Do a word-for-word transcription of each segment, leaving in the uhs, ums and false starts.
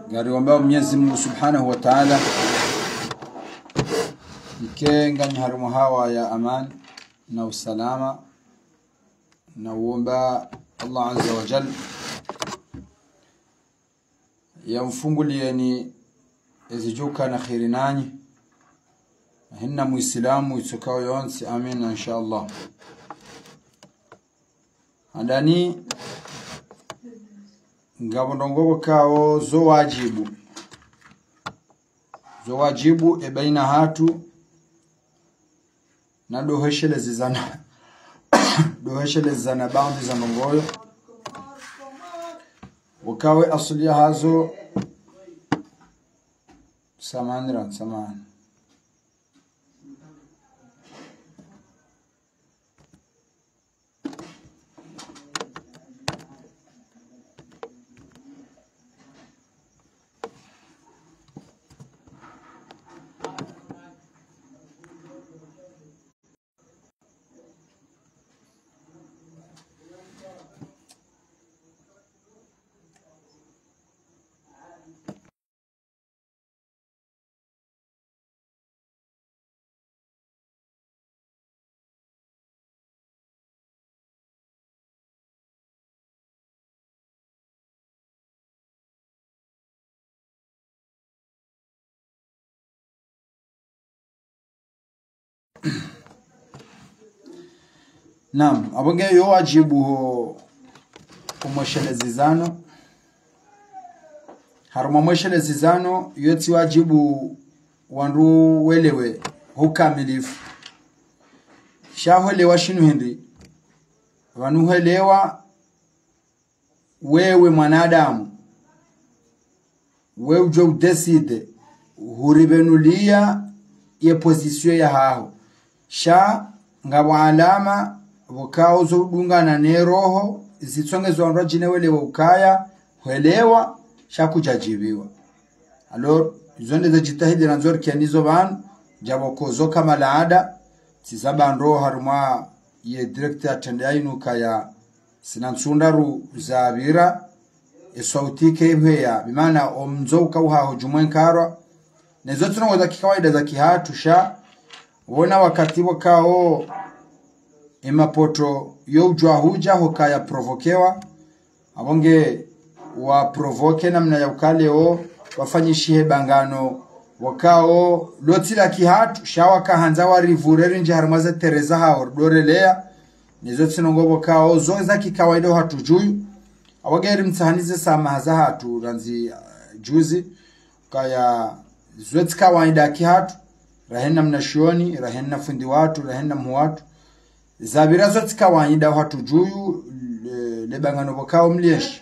Ngariomba Mwenyezi Mungu Subhanahu wa Ta'ala, yike nganyi harumwa hawa ya amani na usalama, na uomba Allah Azza wa Jalla yamfungulieni ezidjuka na kheri nanyi, na hena Muislamu yitsokao yontsi. Amina, insha Allah. Handani, ngapvo ndrongoo pvokao zo wadjibu. Zo wadjibu, e baina hatru, na ndo hweshelezana, ndo hweshelezana baadhwi za ndrongoo. Pvokao e asili yahazo, samahani ra, samahani. Naam, apvo nge yo wadjibu ho, ho mweshelezano. Harumwa mweshelezano, yo tsi wadjibu wandru welewe ho ukamilifu. Sha hwelewa shinu hindri, pvanu hwelewa wewe mwanadamu, we udjo udécider, huripvenulia ye position yahaho. Sha ngapvo alama pvokao zo udungana ne roho, zitsongezo wandru wadjine welewe ukaya hwelewa, sha kudjadjibiwa. Alors, izo nde ze djitihadi randzo rike nazo pvanu, djapvo kozo kama laada, tsi za pvandru harumwa ye direct ya trende ya inu kaya sina ntsu ndraru zapvira, e sauti ke ipveya, bimaana o mzo uka uhaho djumwe nkarwa, nezo tsi ndrongoo za kikawaida za kihatru sha, wona wakati pvokao e mapoto yo udjuwa hudja hukaya provoquewa, apvo nge wa provoquer namna ya ukaya leo wafanyishihe bangano, wakao lo tsi la kihatru, sha waka handza waripvure rindji harumwa ze terrain zahawo ridoreleya, nezo tsi ndrongoo pvokao zo za kikawaida hatru djuyu. Apvo nge rimtsahanize samaha zahatru randzi, ah, juzi, kaya zo tsi kawaida kihatru, rahena mnashioni, rahena fundi watru, rahena mhuu watru. Zapvira zo tsi kawaida hatru djuyu, le, le bangano pvokao mlieshi.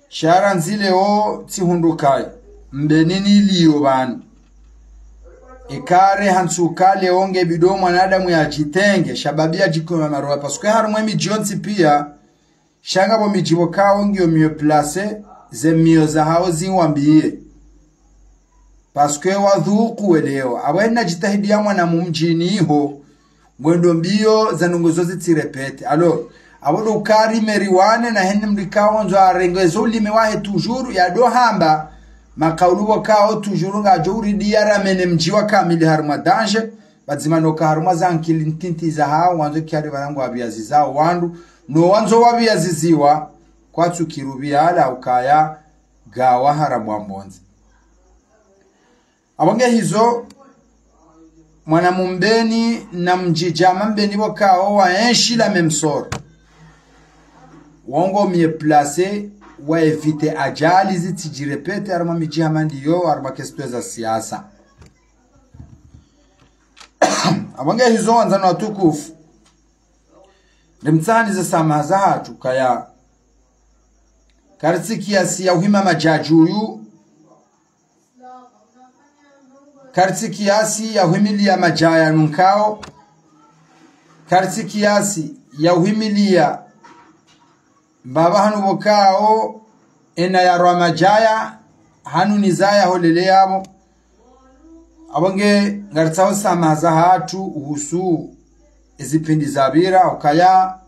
Sha randzi leo tsi hundru kaya, Mbeni nilio pvanu, ikare hantsuka leo nge bidi mwanadamu yadjitenge, shababi yadjikome maroha, parce que harumwa e midji yontsi pia, sha ngapvo midji pvokao ngiyo mieux placé, ze miyo zahawo ziwambiye. Parce que wadhuku welewa. Apvo hena djitihadi ya mwana mumdjini iho, ngwendo mbiyo za ndrongoo zo zitsi répéter. Alors, apvo ndo ukari meri wane na hene mdru ikao ndzo arenge zo ulime wahe toujours, ya ndo hamba, makaulu pvokao toujours ngadjo uridiya ramene mdji wa kamili harumwa danger, pvadzima no ka harumwa za nkili ntiti zahawo, wandzo kiyari pvanu ngwapviyazizawo wandru, no wandzo wapviyaziziwa, kwatsu kirubi yala ukaya gawa harumwa mbondzi. Apvo nge hizo, mwana mumbeni na mdjidjama mbeni pvokao waenshi la même sort, wo ngo mieux placé wa éviter ajali zitsidji répéter harumwa midji hama ndiyo, harumwa question za siasa. Apvo nge hizo wandzani watukufu, rimtsahanize samaha zahatru kaya, karitsi kiasi ya uhima madjadji uyu, karitsi kiasi ya uhimiliya madjaya nunkao, karitsi kiasi ya uhimiliya mbapvi hanu pvokao ena yarwa madjaya, hanu nizaya holele yapvo. Apvo nge ngaritsaho samaha zahatru uhusu ezipvindri zapvira, ukaya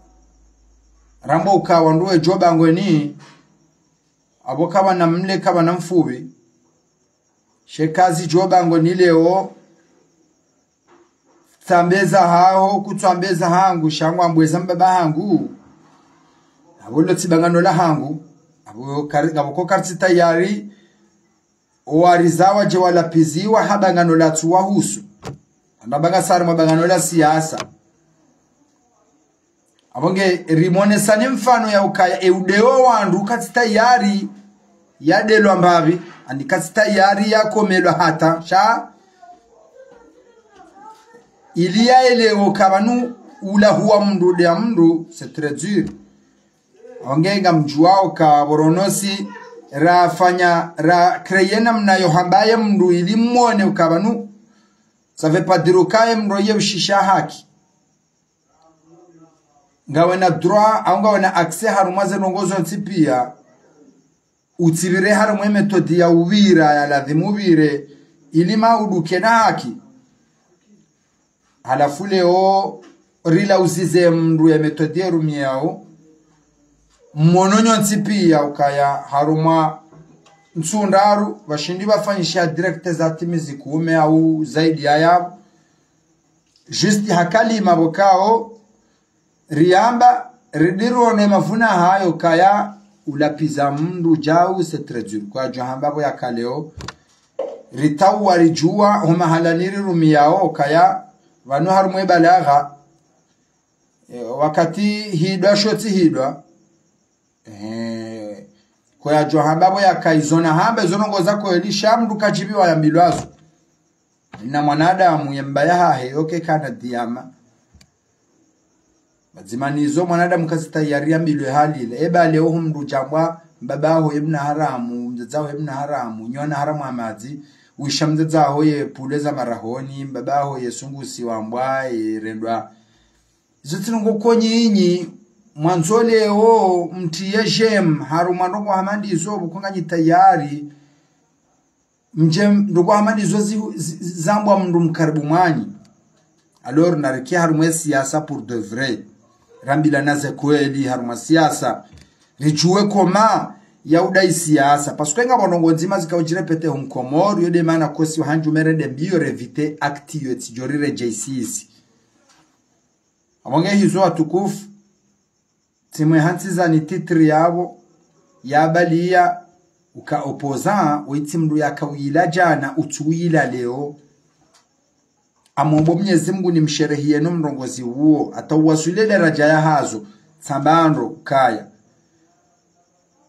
rambo uka wandru wedjo bangweni, Apvo kapvana mle, kapvana mfupvi. She kazi djo bangoni leo. Tsambeza haho, kutsambeza hangu, sha ngwambweza mbaba hangu. Apvo lo tsi bangano la hangu. Apvo kari-, apvo ko karitsi tayari. Owarizawa dje walapviziwa ha bangano latsu wahusu. Amba banga sari mwa bangano la siasa. Apvo nge rimonesani mfano ya ukaya, e udeo wandru katsi tayari yadelwa mbapvi, ani katsi tayari yakomelwa hata, sha ili yaelewe ukaya pvanu ulahuwa mndru, udea mndru, c'est très dur. Apvo nge ngamdjuwao ka pvo ronosi, rafanya, ra créer namna yo hambaye mndru ili mwone ukaya pvanu, ça veut pas dire ukaya mndru ye ushisha haki. Ngawena droit, au ngawena accès harumwa ze ndrongoo zontsi pia. Utsipvire harumwa e méthode ya upvira, ya ladhimu upvire, ili maudu kena haki. Halafu leo, rilauzize mndru ye méthode ye rumiao. Mmono nyontsi pia ukaya harumwa ntsu ndraru, pvashindi pvafanyisha direct za timizi kume au zaidi ya yapvo. Juste ha kalima pvo kao, riamba, ridirone mavuna hayo kaya ulapviza mndru djau, c'est très dur. Kwadjo hamba pvo ya kaleo, ritawa ridjuwa, ho mahala niri rumiao, kaya, pvanu harumwa e balagha, e, wakati hidwa, shotsi hidwa, e, kwadjo hamba pvo ya ka izo nahamba, izo ndrongoo za kweli, sha mndru kadjipviwa yambilwa zo. Na mwanadamu ye mbaya hahe, yoke kana diama. Pvadzima nizo mwanadamu katsi tayari yambilwe hali ile. Eba leo hu mndru djambwa, mbabaho ye mna haramu, mdzadzaho ye mna haramu, nyona haramu amadzi, wisha mdzadzaho ye pulwe za marahoni, mbabaho ye sungusi wambwa, ye rendwa. Izo tsi ndrongoo ko nyinyi, mwandzo leo, mtriye j'aime, harumwa ndrongoo hama ndizo, pvo ko nganyi tayari, mdje ndrongoo hama ndizo zi, zi, zambwa mndru mkaribu mwanyu. Alors, narike harumwa e siasa pour de vrai. Rambilane ze kweli harumwa siasa. Ridjuwe comment ya udai siasa. Parce que ngapvo ndrongoo ndzima zikao djirépéter hu Mkomori, yo de mana kosi wahandju mere de mbiyo rééviter acte yo tsidjo riredjeyi sisi. Apvo nge hizo watukufu, tsimwe hantsi zani titre yapvo, ya baliya, uka opposant, wo itsi mndru yaka uyila djana, utsu uyila leo. Amombo Mnyezi Mngu ni msherehiye no mrongozi uwo, hata uwaswili le daraja ya hazo, tsamba ndro, ukaya.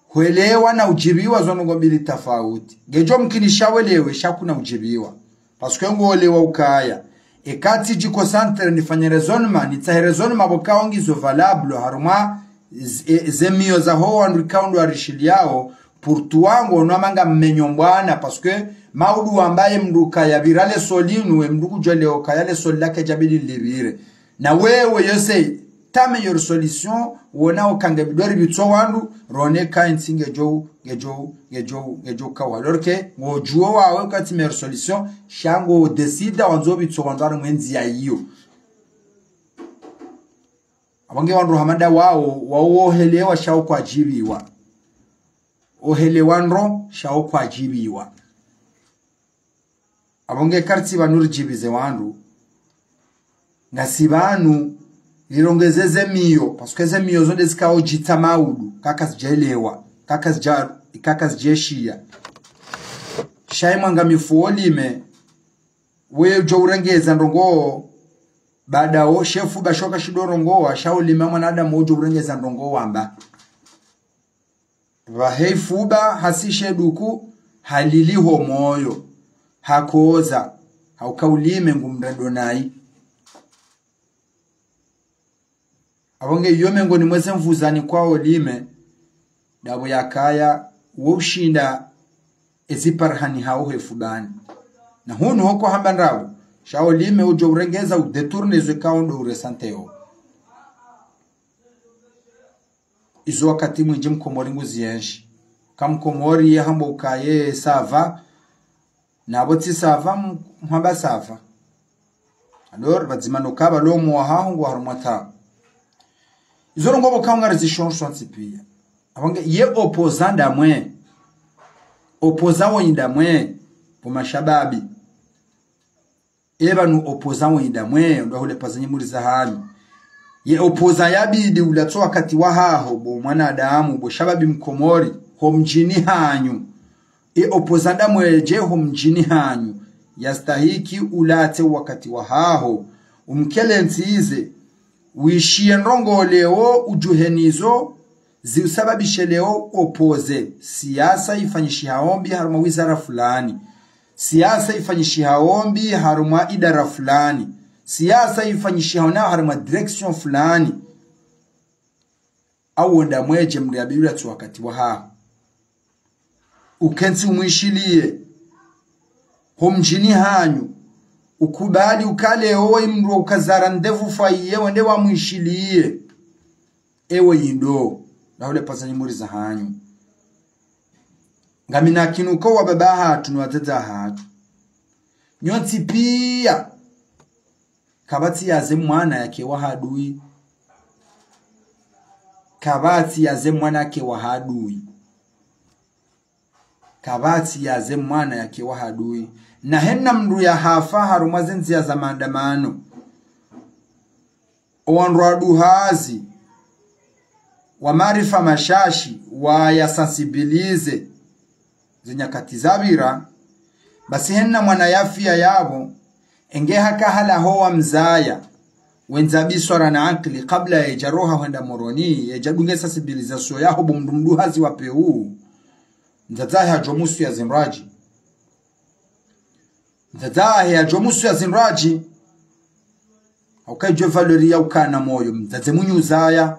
Hwelewa na udjibiwa zo ndrongoo mbili tafauti. Ngedjo mkinisha welewe, sha kuna udjibiwa. Parce que ngo olewa ukaya. Eka tsidji concentré nifanye raisonnement, nitsahe raisonnement pvo kao ngizo valable, harumwa z-, e, ze miyo zaho wandru ikao ndo warishiliyao, pour toi ngo no amanga mmenyo mbwana, parce que maudu wambaye mndru kaya pvira le soli nu, e mndru kudjo leo kaya le soli lake djabidi lipvire. Na wewe yose, ta meilleure solution, wona ukange bidori bitso wandru, rone ka intsi ngedjo, ngedjo, ngedjo, ngedjo kawa. Alors que, ngodjuo wawe ka tsi meilleure solution, sha ngo décida wandzo bitso wandru harumwa e ndziya iyo. Apvo nge wandru hama nda wawo, wawo ohelewa sha wo kwadjibiwa. Ohelewa ndro, sha wo kwadjibiwa. Apvo nge karitsi pvanu ridjibize wandru. Ngasi pvanu rirongeze ze miyo, parce que ze miyo zo nde zikao djitsa maudu, kaka zidjelewa, kaka zidja-, kaka zidjeshiya. Sha imwangamifu wo lime, we udjo urengeza ndrongoo, baada wo shefu bashoka shido rongowa, sha wo lime mwanadamu udjo urengeza ndrongoo wamba. Pvahe ifuba hasishe duku, halili ho moyo, hakoza, hauka ulime ngumrendo nayi. Apvo nge iyo mengoni mweze mvuzani kwa olime, ndapvo yakaya, wo ushinda ezi parihani hawo he fubani. Na hunu hoko hamba ndapvo, sha olime udjo urengeza udétourné zo ikao ndo uressenté yo. Izo wakati mwindji Mkomori nguzienshi. Ka Mkomori ye hamba ukaye ça va, na pvo tsi ça va, m-, mhamba ça va. Alors, pvadzima no kaba lo mwa haho ngo harumwa tabu. Izo ndrongoo pvo kao ngarizishonso ntsi pia. Apvo nge ye opposant ndamwe. Opposant wo indamwe, bo mashababi. Eba nu opposant wo indamwe, ndo hule pazanyi muri za hanyu. Ye opposant yabidi ulatse wakati wahaho, bo mwanadamu, bo shababi mkomori, ho mdjini hanyu. E opposant ndamwe dje ho mdjini hanyu, yastahiki ulatse wakati wahaho. Umkele ntsize, wishiye ndrongoo leo udjuhe nizo, ziusababishe leo opposé. Siasa ifanyishihao mbi harumwa wizara fulani. Siasa ifanyishihao mbi harumwa idara fulani. Siasa ifanyishihao nayo harumwa direction fulani. Awo ndamwe dje mri yabidi ulatse wakati wahaho. Ukentsi umwishiliye. Ho mdjini hanyu. Ukubali ukale owe mndru ukazara ndevu fwayiye wende wamwishiliye. Ewe indo. Ndahule pazanyi muri za hanyu. Ngamina kinuko wa baba hatru ni wadzadze hatru. Nyontsi piya. Kapvatsi yaze mwana yake wa hadui. Kapvatsi yaze mwana yake wa hadui. Kapvatsi yaze mwana yake wa hadui. Na hena mndru yahafa harumwa ze ndziya za maandamano. Owandru waduhazi, wa maarifa mashashi, waya sensibiliser. Ze nyakati zapvira, basi hena mwana yafiya yapvo, enge haka halaho wamzaya, wendza biswara na ankili, kabla yedja roha hwenda Moroni, yedja dunge sensibilisation yaho bo mndru mduhazi wa peu. Mdzadze wahe yadjo musu ya zindrwadji. Mdzadze wahe yadjo musu ya zindrwadji. Hauka idjo valeur ya ukana moyo, mdzadze mwenyi uzaya.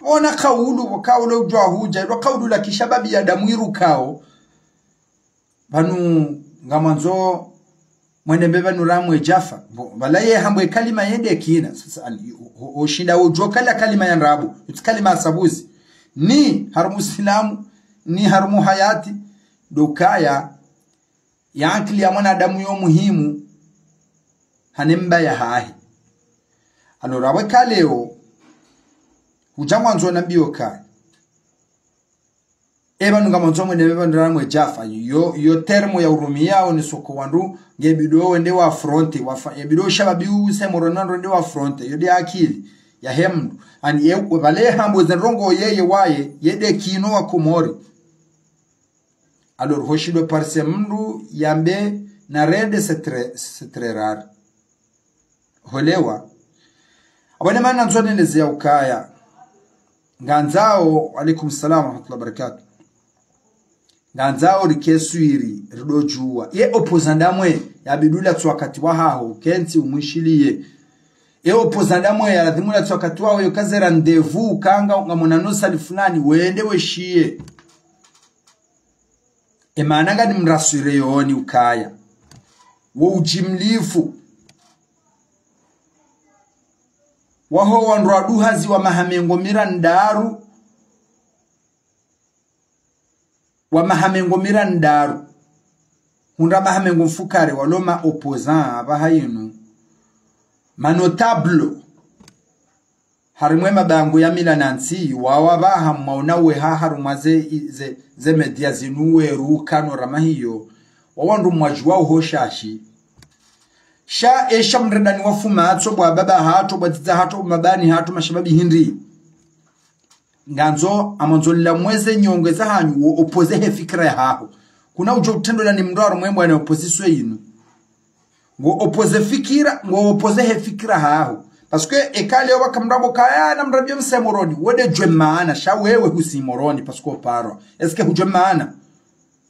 Wona kaulu, wo kaulu udjwa hudja, ilo kaulu la kishababi ya damu irukao. Pvanu ngamwandzo mwende mbe pvanu ramwe djafa. Bo, pvala ye hambwe kalima yende kina. Sasa, ali, o, o, oshinda udjo kala kalima ya ndrabo. Utsi kalima asabuzi. Ni harumwa usilamu, ni harumwa uhayati, ndo ukaya, ye ankili ya mwanadamu yo muhimu, hane mbaba yahahe. Alors, apvo eka leo, hudja ngwandzo nambiyo kaya. Eba nunga mwandzo mwende mbe pvanu ramwe djafa. Yo, yo terme ya urumia, onesao uka wandru, nge bidi wende wa affronter, wafa, ye bidi shababi use Moroni wandru wende wa affronter, yo nde akili, yahe mndru. Ani ye, pvale hambwe ze ndrongoo yeye waye, ye nde kino wa Komori. Alors, hoshindwa parce que mndru yambe narende, c'est très, c'est très rare. Holewa. Apvo nde mana ndzo nendeze ya ukaya. Ngandzao, wa alaikum salam wa rahmatullahi wa barakatuh. Ngandzao rike swiri, rido djuwa. Ye opposant ndamwe, yabidi ulatse wakati wahaho, kentsi umwishiliye. Ye opposant ndamwe, ya lazimu ulatse wakati waho, yo kazera ndevu, ukanga, ngamwona no sali fulani, wende weshiye. Emana ngani mraswire yoni ukaya. Wo ujimlifu. Waho wandru waduhazi wa maha mengo mirandraru. Wa maha mengo mirandraru. Hundra maha mengo mfukare walo ma opposant apvaha inu. Ma notable. Harimwa ye mabangwe ya mila na ntsi, wawa pvaha mwaona weha harumwa ze, ze, ze média zinu weruka no ramahiyo, wawandru mwadjuwa uho shashi. Sha esha mredani wafuma hatso bo wababa hatru, bo wadzadze hatru, bo mabani hatru, mashababi hindri. Ngandzo, amwandzo lilamweze nyongo zahanyu, wo opposé he fikira yahaho. Kuna udjo utrendwa ni mndru harumwa ye mbwana opposition inu. Ngo opposé fikira, ngo opposé he fikira haho. Parce que eka leo waka mndru ambo kaya namrambie mse Moroni, wende djuwe maana, sha wewe husi Moroni, parce que oparwa. Est-ce que hudjuwe maana?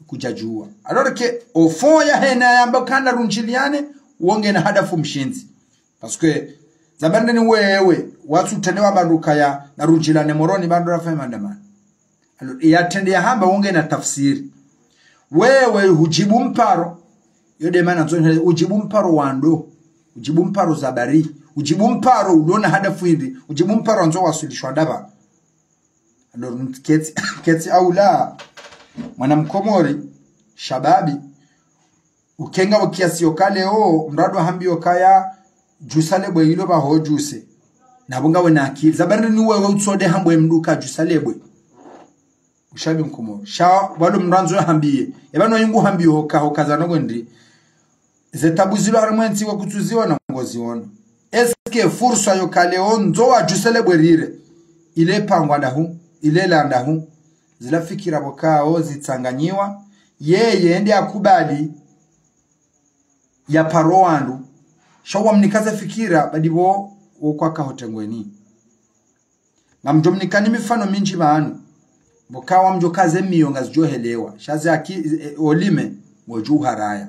Kudjadjuwa. Alors que, au fond yahe na yamba kana rundjiliane, wo ngena hadafu mshindzi. Parce que, za bandeni wewe, watsu trende wa bandru kaya, narundjiliane Moroni bandru rafanye maandamano. Alors, ya trende yahamba wo ngena tafsiri. Wewe hudjibu mparo, yo nde mana ndzo, hudjibu mparo wandru, hudjibu mparo za bari, hudjibu mparo ulona hadafu hindri, hudjibu mparo wandzo waswilishwa ndapvi. Alors, ketsi, ketsi aula, mwana mkomori, shababi, ukenga wo kiasi yoka leo, mndru ado hambiyo kaya, djusa lebwe ilo pvaho djuse. Na pvo ngawe na akili. Za bandeni wewe utsode hambwe mndru ka djusa lebwe. Ushabi mkomoro. Sha walo mndru andzo yahambiye. Eba no yingu hambiyo hoka, hoka zano ngwendri. Ze tabu zilo harimwa entsi wakutsuziona ngoziona. Est-ce que fursa yo ka leo ndzo wadjusele bwerire? Ile pangwa ndahu, ile la ndahu. Zila fikira pvo kao zitsanganyiwa. Yeye ende akubali ya paro wandru. Sha wamnika ze fikira, badi pvo wo kwaka hotengweni. Ngamdjo mnikani mifano mindji pvanu. Pvo kao mdjo kaze miyo ngazidjo helewa. Sha ze aki, e, olime, wodju haraya.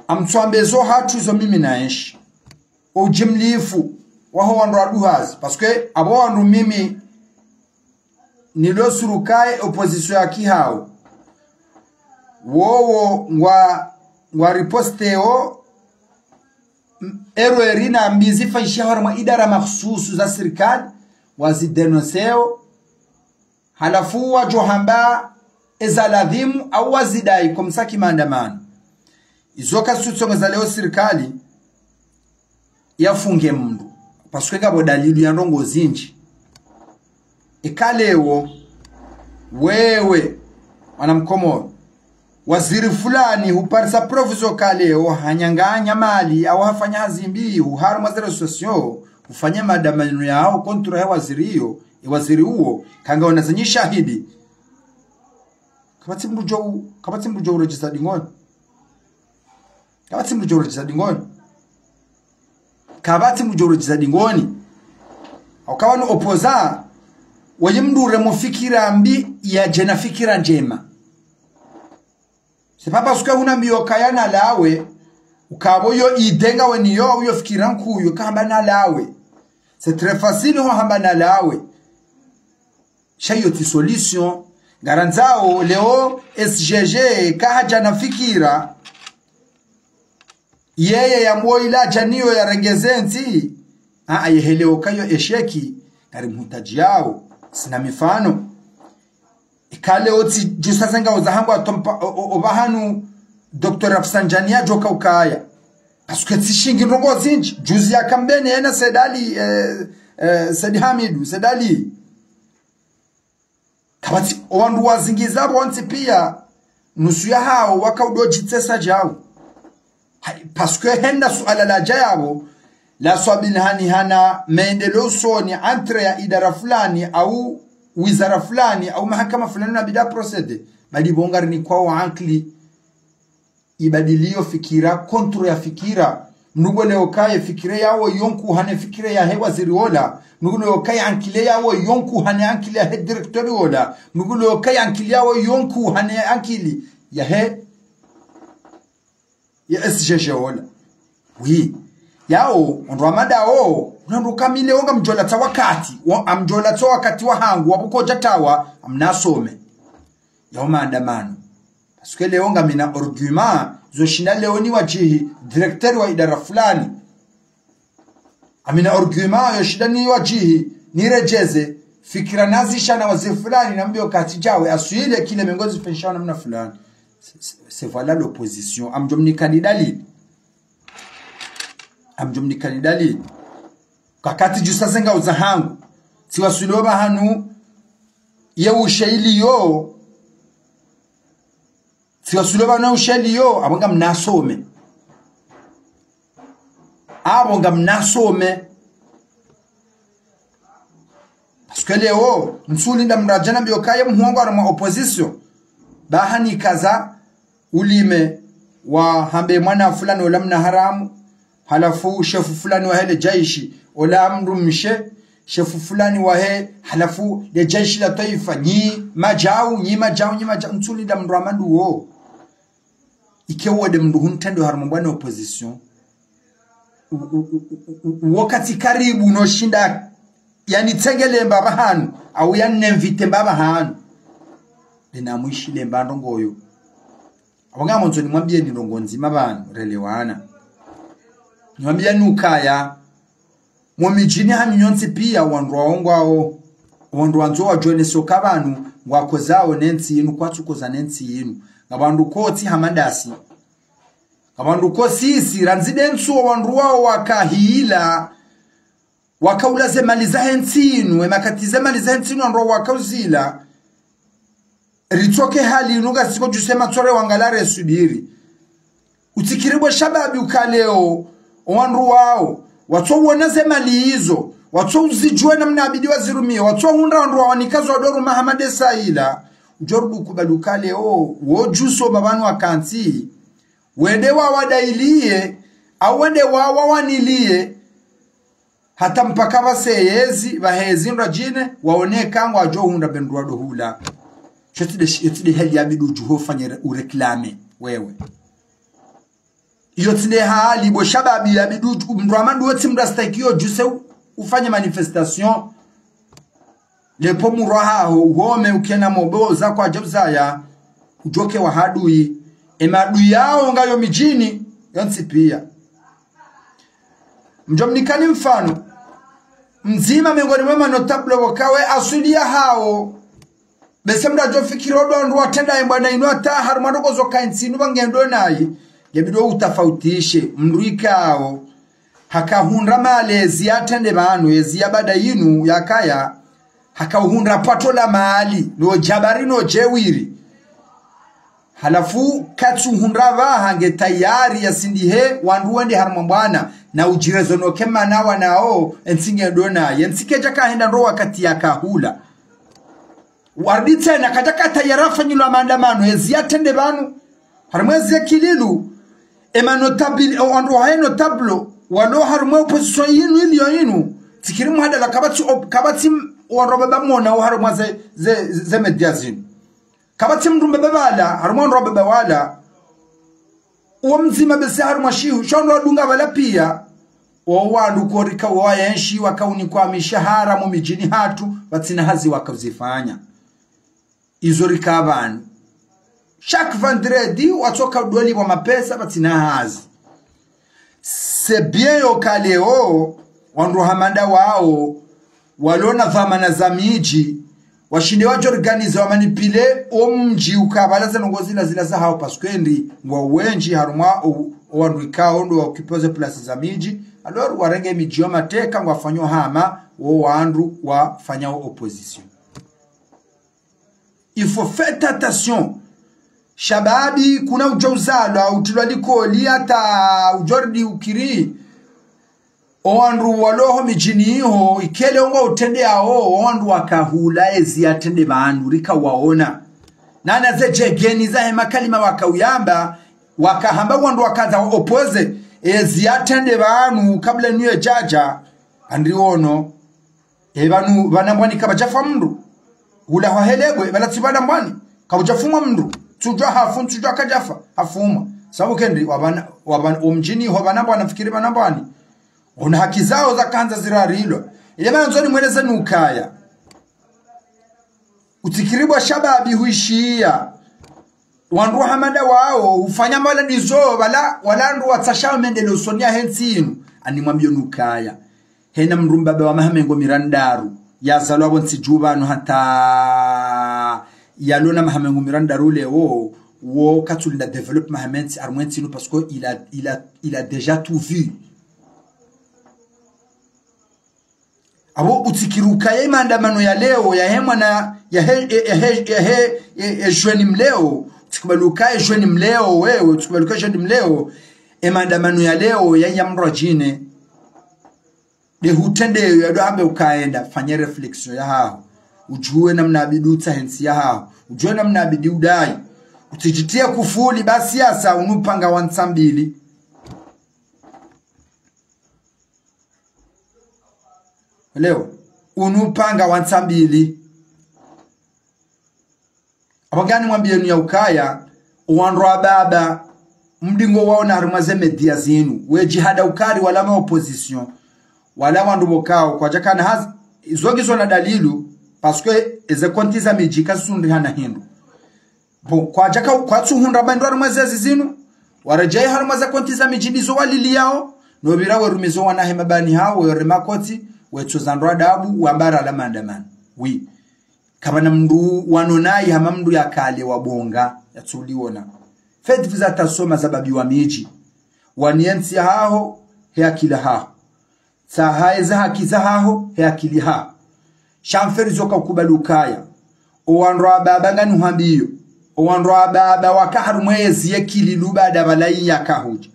Amtsuambe zo hatru zo mimi naenshi. Ujimlifu, waho wandru waduhazi. Parce que apvo wandru mimi nilo surukaye opposition ya kihao. Wowo ngwa, ngwa riposteo, m-, erreur na mbi zifanyishiha harimwa idara makhsusu za sirikali, wazidénonceo, halafu wadjo hamba eza ladhimu au wazidai comme ça ki maandamano. Izo kazitsutsongeza leo sirikali yafunge mndru. Parce que ngapvo dalili ya ndrongo zindji. Eka leo, wewe, mwana mkomoro, waziri fulani huparisa preuve zo ka leo hanyanganya mali, au hafanya hazi mbi, huharimwa ze réseaux sociaux, hufanya maandamano yao contre he waziri iyo, e waziri uwo, kanga ona zenyi shahidi. Kapvatsi mndru djo, kapvatsi mndru djo uredjeza dingoni. Kapvatsi mndru djo uredjeza dingoni. Kapvatsi mndru djo uredjeza dingoni. Au kawa ni opposant, waye mndru uremo fikira mbi yadje na fikira ndjema. C'est pas parce que huna mbi yo kaya nalawe, ukapvo yo idée ngawe niyo, uyo fikira nkuu yo kahamba nalawe. C'est très facile ho hamba nalawe. Sha iyo tsi solution. Ngarandzao leo S G G kahadja na fikira. Yeye ya mbo ila hadja niyo yarengeze ntsi. A, a, yehe leo kayo échec, ngari mhutadjiyao. Sina mifano. Eka leo tsi djusa ze ngao zahangu atompa, o, o, o pvahanu Docteur Rafsanjani yadjoka ukaya. Parce que tsi shingi ndrongo zindji. Juzi yaka mbeni yena Said Ali, eh, eh, Said Hamidu, Said Ali. Kapvatsi, o wandru wazingiza pvontsi pia, nusu yahao waka udo djitsesa djao. Hai, parce que hena suala ladja yapvo, la swabili hani hana maendeleo usoni entre ya idara fulani au wizara fulani au mahakama fulani na bida procédé, bali pvo ngari ni kwao ankili ibadiliyo fikira, contre ya fikira. Mndru ngwelewo kaye fikira yawo yo nkuu hane fikira yahe waziri wola. Mndru ngwelewo kaye ankili yawo yo nkuu hane ankili yahe directeur wola. Mndru ngwelewo kaye ankili yawo yo nkuu hane ankili yahe, ya S G G wola. Oui. Yawo, ondro amadawo, unandro kamile wonga mdjolatsa wakati, wo, amdjolatsa wakati wahangu, wabuko djatawa, amnasome. Yawo maandamano. Parce que leo ngamina argument, zo shinda leo niwadjihi, directeur wa idara fulani. Amina argument, yo shinda niwadjihi, niredjeze, fikira nazisha na waziri fulani, na mbiyo kati djawe, aswile kile mengozi fenshawo namna fulani. C'est, c'est, c'est voilà l'opposition. Amdjo mnikani dalili. Amdjo mnikani dalili. Kakati djusa ze ngao zahangu. Tsiwaswili wo pvahanu, ye ushe iliyo. Tsiwaswili wo pvahanu ye ushe iliyo. Apvo ngamnasome. Apvo ngamnasome. Parce que leo, ntsulinda mndru adje nambiyo kaye mhuu wangu harumwa opposition. Pvahanu kaza ulime wahambe mwana fulani wola mna haramu, halafu shefu fulani wahe le jaishi, wola mndru mshe, shefu fulani wahe, halafu le jaishi la twaifa, nyi madjau, nyi madjau, nyi madjau, ntsulinda mndru amanduwo. Ike wode mndru huntrendo harumwa mbwana opposition. U, u, u, u, u, wakati karibu no shinda, yani tsengele mba pvahanu, au yani nemvite mba pvahanu. Lena mwishile mba ndrongo yo. Apvo ngamondzo nimwambiyeni ndrongo ndzima pvanu, relewana. Nimwambiyeni ukaya, mo midjini hanyu nyontsi pia wandru wawo ngwawo, wandru wandzo wadjone soka pvanu, ngwakozao nentsi yinu, kwatsukoza nentsi yinu. Ngapvandru kotsi hama ndasi. Ngapvandru kosisi, randzi dentsu wandru wawo wakahila, wakaula ze mali zahe ntsi inu, e makati ze mali zahe ntsi inu wandru wakauzila, ritsoke hali inu ngasiko djuse matsore wangala resubiri. Utsikiribwe shababi ukaleo, o wandru wao, watsouona ze mali izo, watsouzidjuwa namna yabidi wazirumie, watsohundra wandru wawanikazo wadoruma hama desa ila, udjorudu kubali ukaleo, wodjuso babanu wakantsi, wende wawadailiye, au wende wawawanilie, hata mpaka pvase yezi, pvahezi ndrwadjine, waoneka ngwadjohundra be ndrwado hula. Sho tsi nde, sho tsi nde hali yabidi udjuho ufanye re-, ureklame, wewe. Iyo tsi nde hali, bo shababi yabidi udju-, mndru amandu wetsi mndru astahiki yo djuse u-, ufanye manifestation. Lepvo murwa haho, uhome ukena mobo za kwadja uzaya, udjoke wa hadui. E madui yao ngayo midjini, yontsi pia. Mdjomnikani mfano, mdzima miongoni mwa manotablo wokawe aswili yahao. Bese mndru adjofikiri odo wandru watrenda embwana inu hata harumwa ndrongoo zo ka entsi inu pvangendo nayi. Ngebidi utafautishe, mndru ikao hakahundra mali ezi yatrende pvanu, ezi ya baada inu yakaya, hakauhundra pvato la mali, no djabari no djeuri. Halafu katsuhundra pvaha nge tayari yasindihe wandru wende harumwa mbwana, na udjirezo noke mana wanao, entsi ngendo naye, entsi kedja kahenda ndro wakati yakahula. Warudi tsena, kadja ka tayari afanyilwa maandamano, ezi yatrende pvanu. Harumwa ezi ya kililu, e manotabili, o wandru wahe notablo, walo harumwa opposition yinu iliyo yinu, tsikiri muhadala kapvatsi op-, kapvatsi wandru wababa mona o harumwa ze, ze, ze media zinu. Kapvatsi mndru mbaba pvala, harumwa wandru wababa wala, uwo mdzima bese harumwa shihu, sho wandru wadunga pvala pia, o wandru korika wayenshi, wakaunikwa mishahara mu midjini hatru, pvatsina hazi wakauzifanya. Izo rika pvanu. Chaque vendredi, watsoka udolipvwa mapesa, pvatsina hazi. C'est bien yo kaleo, wandru hama nda wao, walona dhwamana za midji, washinde wadjo organiser wamanipile o mdji ukabala ze ndrongoo zila zila zahao parce que ndi ngwa wendji harumwa o, o wandru ikao ndo wa occuper ze place za midji, alors warenge midji yo mateka ngwafanyo hama wo wandru wafanyao opposition. Il faut faire attention. Shababi, kuna udjo uzalwa, utrilwa likoli hata udjorudi ukiri. O wandru walo ho midjini iho, ikele ongwa utrende yao, o wandru wakahula ezi yatrende pvanu, rika waona. Nana ze djegeni zahe makalima wakauyamba, wakahamba wandru wakadja opposer, ezi yatrende pvanu, kabla niwe djadja, andri ono. E pvanu, pvana mbwani kapvadjafa mndru. Hula hwahelebwe, pvala tsi pvana mbwani. Kapvadjafumwa mndru. Tsudjwa hafu, tsudjwa kadjafa, hafumwa. Sabu kendi, wapvana, wapvana, o mdjini ho pvana mbwani, fikiri pvana mbwani. Ona haki zao zakandza zirarilwa. Ile mana ndzoni mweleze nukaya. Utsikiribwa shababi huishiya. Wandru hama nda wao, ufanya mala ndizo, pvala, wala wandru watsashao mendeleo usoni yahe ntsi inu. Ani mwambiyo nukaya. Hena mndru mbaba wa maha mengo mirandraru. Yazalwa pvo ntsi dju pvanu hata yalona maha mengo mirandraru leo, wo katsulinda développer maha mentsi, harumwa entsi inu parce que il a, il a, il a déjà tout vu. Apvo utsikiruka ye maandamano ya leo, yahe mwana, yahe, yahe, yahe, e, e, jeune mleo, utsikubaluka e jeune mleo, wewe, utsikubaluka jeune mleo, e maandamano ya leo, ya, ya mndru adjine. Nde hutrendeyo, yado hambe ukaenda, fanye réflexion yahaho. Udjuwe namna yabidi utsahe ntsi yahaho. Udjuwe namna yabidi udayi. Utsidjitriye kufuli, basi yasa, unupanga wa ntsa mbili. Leo, unupanga wa ntsa mbili. Apvo ngani mwambiyenu ya ukaya, wandru wa baba, mdingo waona harumwa ze média zinu, wedjihada ukari wala ma opposition, wala wandru pvokao, kwadjakana hazi, izo ngizo na dalilu, parce que eze konti za midji kazisundrihana hindru. Bon, kwadjaka, kwatsuhundra ba ndru harumwa zezi zinu, waredjei harumwa za konti za midji ndizo waliliyao, no pvira werumizo wanahe mabani hao, were makoti, wetso za ndru adabu, wambara la maandamano. Oui. Kapvana mndru wanonayi hama mndru yakale wabonga, yatsuliona. Faites-vous attention mashababi wa midji. Waniye ntsi yahaho, he akili yahaho. Tsaha eze haki zahaho, he akili haho. Sha mferizo ka ukubali ukaya. Owandru wa baba ngani hwambiyo. Owandru wa baba waka harumwa yezi ye Ikililu baada balayi yaka hudja.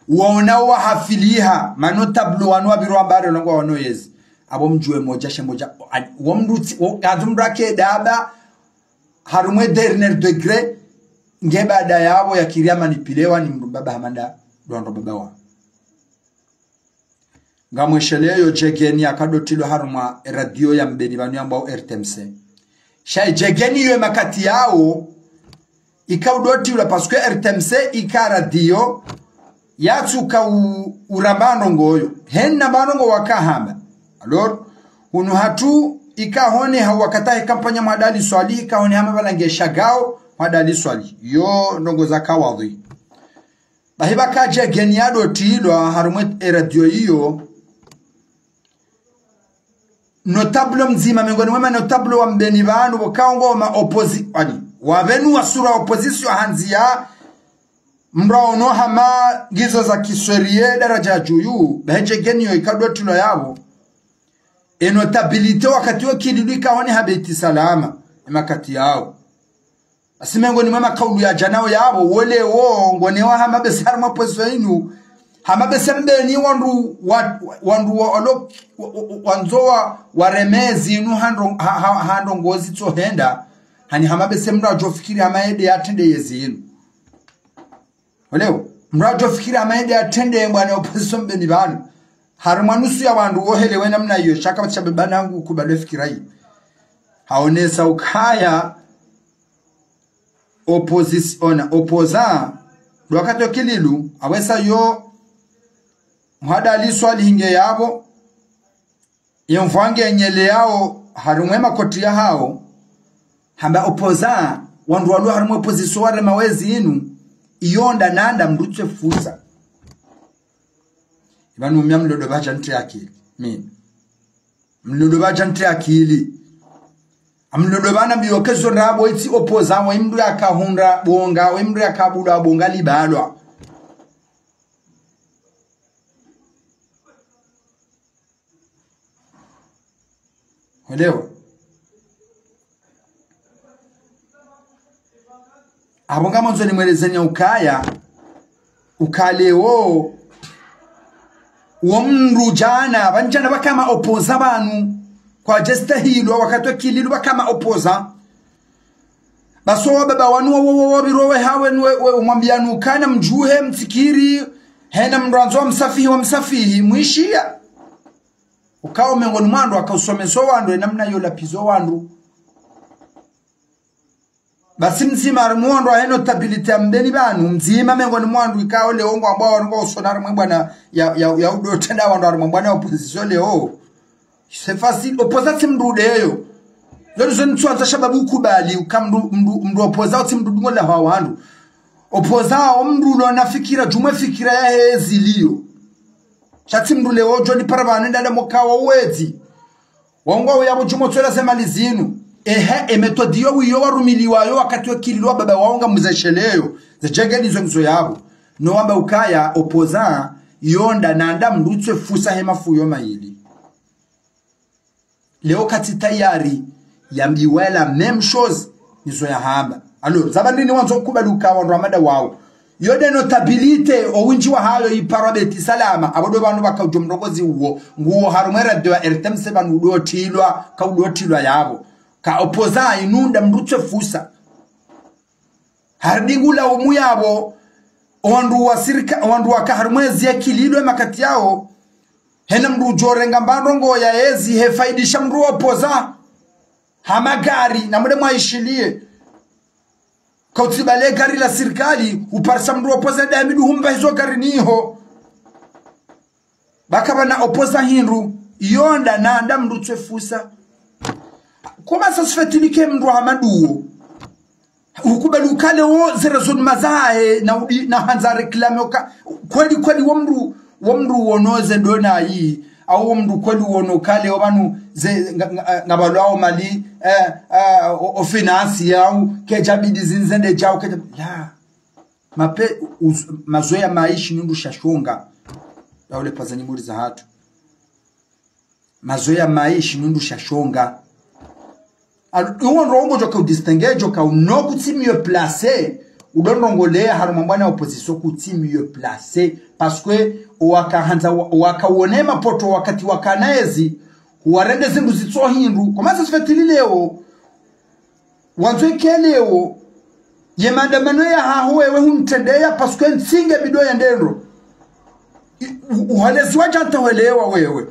Waona wahafiliha, ma notables wanu wapviro wambare longo waono yezi. Abo mdjuwe modja she modja. Wo mdru tsi, wo, kandzo mdru ake daba, harumwa ye dernier degré, nge baada yabo yakiri ya manipulewa ni mdru mbaba hama nda, ndo wandru wa baba wa. Ngamwesheleyo djegeni yaka udotilwa harumwa e radio ya Mbeni pvanu yambwao R T M C. Sha ye djegeni yo ye makati yawo, ika udotilwa parce que R T M C ika radio, yatsuka u-, uramba ndrongo yo. Hena mba ndrongo waka hamba. Alors, hunu hatru ika hone ha wakati he kampanya Mhadali Swalihi, ika hone hama pvala nge shagao, Mhadali Swalihi. Yo ndrongo zaka wadhwi. Bahi pvaka djegeni yadotilwa harumwa e radio iyo. Notable mdzima, mengoni mwa ma notable wa Mbeni pvanu, pvo kaongo ma opposi-, ani, wapvenu wa sura opposition handziya, mdru waono hama ngizo za kisweriye daraja dju yu, bahi djegeni yo ika udotilwa yapvo. E notabilité wakati wo Ikililu ika hone ha Beit Salam, e makati yawo. Basi mengoni mwa makaulu yadja nawo yapvo, wo leo, ngone wa hama bese harumwa opposition inu, hama bese Mbeni wandru wa, wandru wa, olo, wa, wa, wandzo wa, wareme zinu ha ndro-, ha, ha, ha ndrongo zitsohenda, hani hama bese mdru adjofikiri hama yende yatrende ye zinu. Olewo, mdru adjofikiri hama yende yatrende mbwana opposition Mbeni pvanu. Harumwa nusu ya wandru wohelewe namna iyo, sha kapvatsi sha baba nangu kubali fikira yi. Haonesa ukaya, opposition, ona, opposant, ndo wakati wo Ikililu, awesa yo, Mhadali Swalihi nge yapvo, ye mvwa nge nyele yawo, harumwa e makoti yahawo, hamba opposant, wandru walo harumwa opposition warema wezi inu, iyo nda nanda mdru tse fusa. Ipvanu mi amlodo pvadja ntre akili. Mi. Mlodo pvadja ntre akili. Amlodo pvana mbiyo kezo ndrabo itsi opposant, wa mdru yaka hundra bonga, wa mdru yaka bulwa bonga libalwa. Olewo. Apvo ngamwandzo nimwelezeni ukaya, ukaya leo, wo mdru djana, pvanu djana pvaka ma opposant pvanu, kwadjastahilwa wakati wo Ikililu pvaka ma opposant. Basi wo baba wanu wo, wo, wo, wapviro we hawe, we, we, umwambiyanu ukana mdjuhe, mtsikiri, hena mdru andzo wa msafihi, wa msafihi, mwishiya. Ukao mengoni mwa wandru, waka usomesa wandru, e namna yo lapvizo wandru. Basi mdzima, harumwa wandru wahe notabilité ya Mbeni pvanu, mdzima mengoni mwa wandru ikao leo ngwambwa wandru ngwa usona harumwa mbwana ya, ya, ya udotrenda wandru harumwa mbwana ya opposition leo. C'est facile, opposant tsi mdru ndeyo. Leo zo nitsuandza shababu ukubali, uka mdru, mdru, mdru opposant tsi mdru dungo la hawa wandru. Opposant, o mdru ulo na fikira, djumwe fikira yahe ziliyo. Sha tsi mdru leo djo ni para pvanu ndale moka wa uwedzi. Wao ngwa uya pvo djumwe tswela ze mali zinu. Ehe, e méthode yo wiyo warumiliwa yo wakati wo Ikililu wa baba wao ngamzesheleyo. Ze djegeni zo ngizo yapvo. No wamba ukaya opposant, yo nda nanda mdru tse fusa he mafuyo mayili. Leo katsi tayari, yambiwa la même chose, nizo yahamba. Alors, za pvanu ni wandzo kubali uka wandru wa mada wao. Yo nde notabilité, o windji wahayo iparwa Beit Salam, apvo ndo pvanu pvaka udjo mrongozi uwo, nguwo harumwa e radio ya R T M C pvanu udotilwa, ka udotilwa yapvo. Ka opposant inu nda mdru tse fusa. Harudi ngula umu yapvo, wandru wa sirika-, wandru waka harumwa ezi ya Ikililu e makati yawo, hena mdru udjorenga mba ndrongo ya ezi, hefaidisha mdru opposant, ha magari, na mude mwaishiliye. Ka utsi bale gari la sirikali, uparisa mdru opposant nda yamidu humba hizo gari niho. Pvaka pvana opposant hindru, yo nda nanda mdru tse fusa. Comment ça se fait-il que mdru hama nduwo ukubali ukaya leo ze raisonnement zahe na udi, na handza réclamer uka, kweli, kweli wo mdru, wo mdru wono ze ndo nayi, au wo mdru kweli wono ukaya leo pvanu ze nga, nga, nga pvalwao mali, eh, eh, o, o finance yao, kedjabidi zindze nde djao, kedja, la. Mape-, uz-, mazoea maishi nundu shashonga. Daule paza nyimuri za hatru. Mazoea mayi shi nundu sha shonga. Al-, iwo ndrongo djo ka udistinguer, djo ka uno kutsi mieux placé, udo ndrongoleya harumwa mbwana opposition kutsi mieux placé. Parce que owaka handza wa-, owaka wone mapoto wakati wakana yezi, huwarende zindru zitso hindru. Comment ça se fait-il leo? Wandzo ike leo, ye maandamano yahaho wewe huntrendeya, parce que ntsi nge bidi yende ndro. I-, u-, uhaleziwa djanta welewa wewe.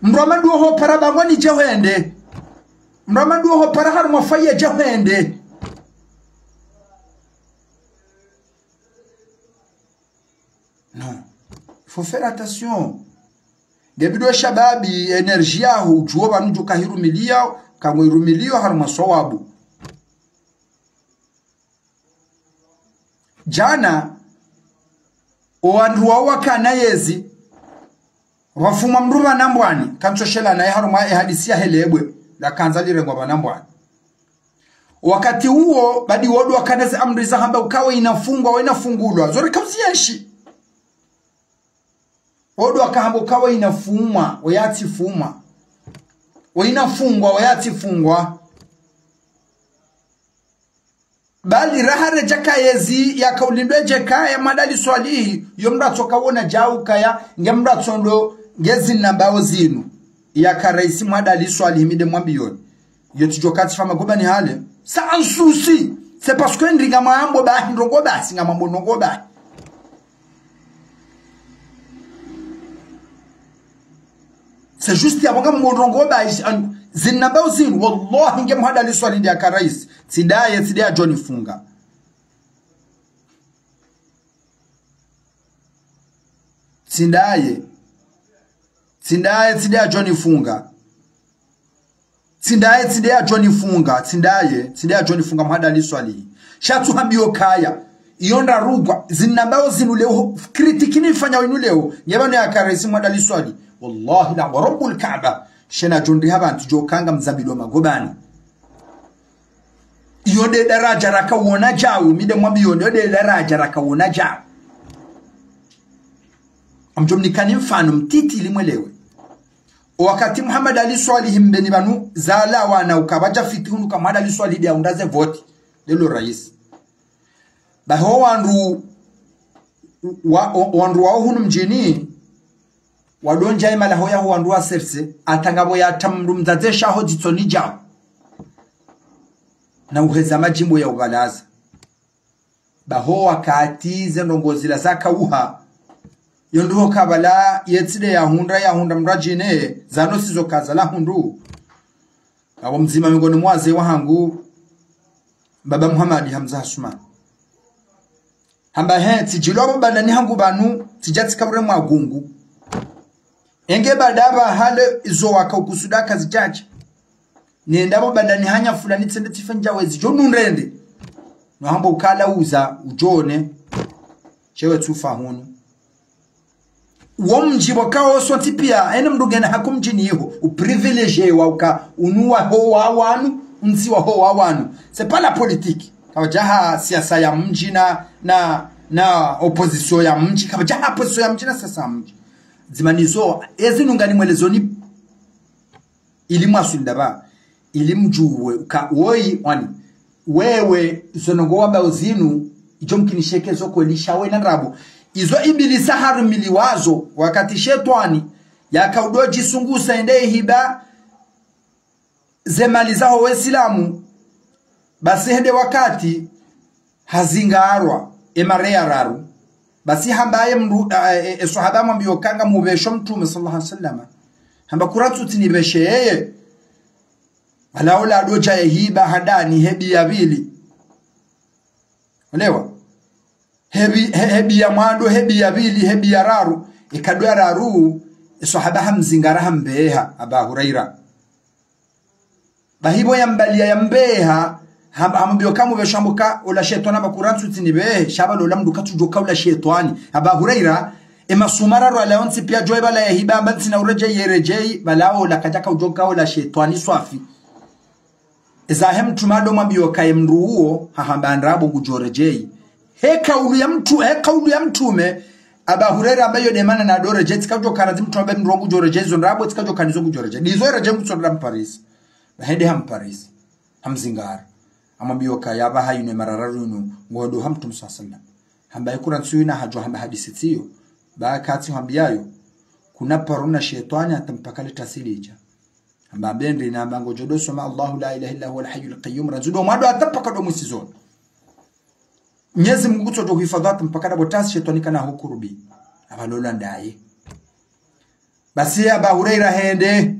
Mdru wa maduo hopara bangoni dje hwende. Mdru wa maduo hopara harumwa faye dje hwende. Non. Il faut faire attention. Nge bidi we shababi, énergie yaho, udjuo pvanu djo ka hirumiliya, ka ngo irumiliyo harumwa swawabu. Djana, owandru wawo wakana yezi, pvafumwa mdru pvanu mbwani, kantsoshela naye harumwa ehadisi ya helebwe, la kandza lirengwa pvanu mbwani. Wakati uwo, badi wodo wakana ze amri za hamba uka we inafungwa, we inafungulwa. Zo reka uziyenshi. Wodo wakahamba uka we inafumwa, we yatsifumwa. We inafungwa, we yatsifungwa. Bali raha redja ka yezi yaka ulindwa edje kaya Mwandali Swalihi, yo mdru atsoka wona djau kaya, nge mdru atsondo, nge zinambao zinu. Yaka raisi Mwandali Swalihi mi nde mwambiyoni. Yo tsidjo ka tsifa magobani hale. Sans souci. C'est parce que ndi ngamwambo bahi, ndrongo basi, ngamwambo ndrongo bahi. C'est juste yapvo ngamwambo ndrongo bahi, an-, zinambao zinu, wallahi nge Mwandali Swalihi nde yaka raisi. Tsi ndaye, tsi nde yadjo nifunga. Tsi ndaye. Tsi ndaye, tsi nde yadjo nifunga. Tsi ndaye, tsi nde yadjo nifunga, tsi ndaye, tsi nde yadjo nifunga Mwandali Swalihi. Sha tsu hambiyo kaya. Iyo ndrarugwa, zinambao zinu leo, critique nifanya winu leo, nge pvanu yaka raisi Mwandali Swalihi. Wallahi la, wa Rabbul Kaaba. Shena djo ndri hapvanu tsidjo ka ngamzambilwa magobani. Iyo nde daraja raka wona djau, mi nde mwambiyoni, iyo nde daraja raka wona djau. Ngamdjo mnikani mfano mtiti ili mwelewe. Wakati Mwandali Swalihi Mbeni pvanu zalawana uka pvadja fiti hunu ka Mwandali Swalihi nde yahundra ze voti. Lelo raisi. Bahi owandru wa, o-, wandru wawo hunu mdjini, wado ndja emalaho yaho wandru wa serse, hata ngapvo yatsa mdru mdzadze shaho dzitsoni djau. Na uheza madjimbo ya ubalaza. Bahi wakati ze ndrongo zila zaka uha. Yo ndro ho kabala ye tsi nde yahundra, yahundra mdru adjine, zanu sizo kazala hundru. Apvo mdzima miongoni mwa wazee wahangu, Baba Muhammad Hamza Hasuma. Hamba he, tsidjilwa pvo bandani hangu pvanu, tsidja tsika ure mwa gungu. Enge baada pva hale izo waka ukusuda kazidjadja. Nende pvo bandani hanya fulani tsende tsifa ndja wezi, djo nundrende. No hamba ukala uza, udjone. Shewe tsufa hunu. Wo mdji pvo kawo sontsi piya, ene mdru ngena haki mdjini iho, uprivilégié wa uka, unu waho wa wanu, untsi waho wa wanu. C'est pas la politique. Kapvadja ha siasa ya mdji na, na, na opposition ya mdji, kapvadja ha opposition ya mdji na siasa ya mdji. Zimanizo, ezi nunga nimwelezoni ili mwaswili ndapvi, ili mdjuwe, uka, woyi, wani, wewe, zo ndrongo wambao zinu, idjo mkinishe ke zo kweli sha wena ndrabo. Izo Ibilisa harumiliwa zo, wakati shetwani, yaka udo djisungusa ende ihiba, ze mali zaho we silamu, basi hende wakati, hazingarwa, emara ya raru. Basi hamba ye mdru, e, e, e, swahaba mwambiyo ka ngamupvesho Mtrume, swallallahu alayhi wasallam. Hamba kura tsutsi nipveshe yeye. Pvala ola adodja yehiba handani hebi ya pvili. Olewa? Hebi, he, hebi ya mwando, hebi ya pvili, hebi ya raru. Ikado ya raru, e swahaba hamzingara hambeha, Aba Huraira. Bahi pvo yambaliya yambeha, ham-, hamwambiyo ka mupvesho hamba ka ola shetwani hamba kura tsutsi nipvehe, sha pvala ola mdru katsudjo ka ola shetwani. Aba Huraira, e masumara rwala yontsi piya djo e pvala yehiba hamba ntsina uredjeyi yeredjeyi, pvala ola kadjaka udjo ka ola shetwani swafi. Eza he Mtrume ado mwambiyo ka ye mdru uwo, hahamba ndrabo ngudjo redjeyi. He kaulu ya mtru-, he kaulu ya Mtrume, Aba Huraira hamba iyo nde mana na ndo redjeyi, tsikadjo kana tsi mtru hamba mndru wangu djo redjeyi izo ndrabo, tsikadjo kana izo ngudjo redjeyi. Ndizo redjeyi ngutsonda mparisa. Bahende hamparisa. Hamzingara. Hamwambiya ukaya aba hayinu mara raru yinu, ngondo ha Mtrume swalla Llahu alayhi wa sallam. Hamba ikura ntsu yinu hadjo hamba hadisi tsiyo. Ba katsi hambiyayo. Kuna paro na shetwani hata mpaka le tasi lidja. Hamba mbe ndrini, hamba ngodjo ndo soma Allahu la ilaha illa huwal hayyul qayyum. Randzu ndo mwando hata mpaka ndo mwisizo. Mnyezi Mungu ngutsodjo huhifadhwi hata mpaka ndapvo tasi shetwani kana hukurubi. Hamba lolo ndaye. Basi Aba Huraira hende.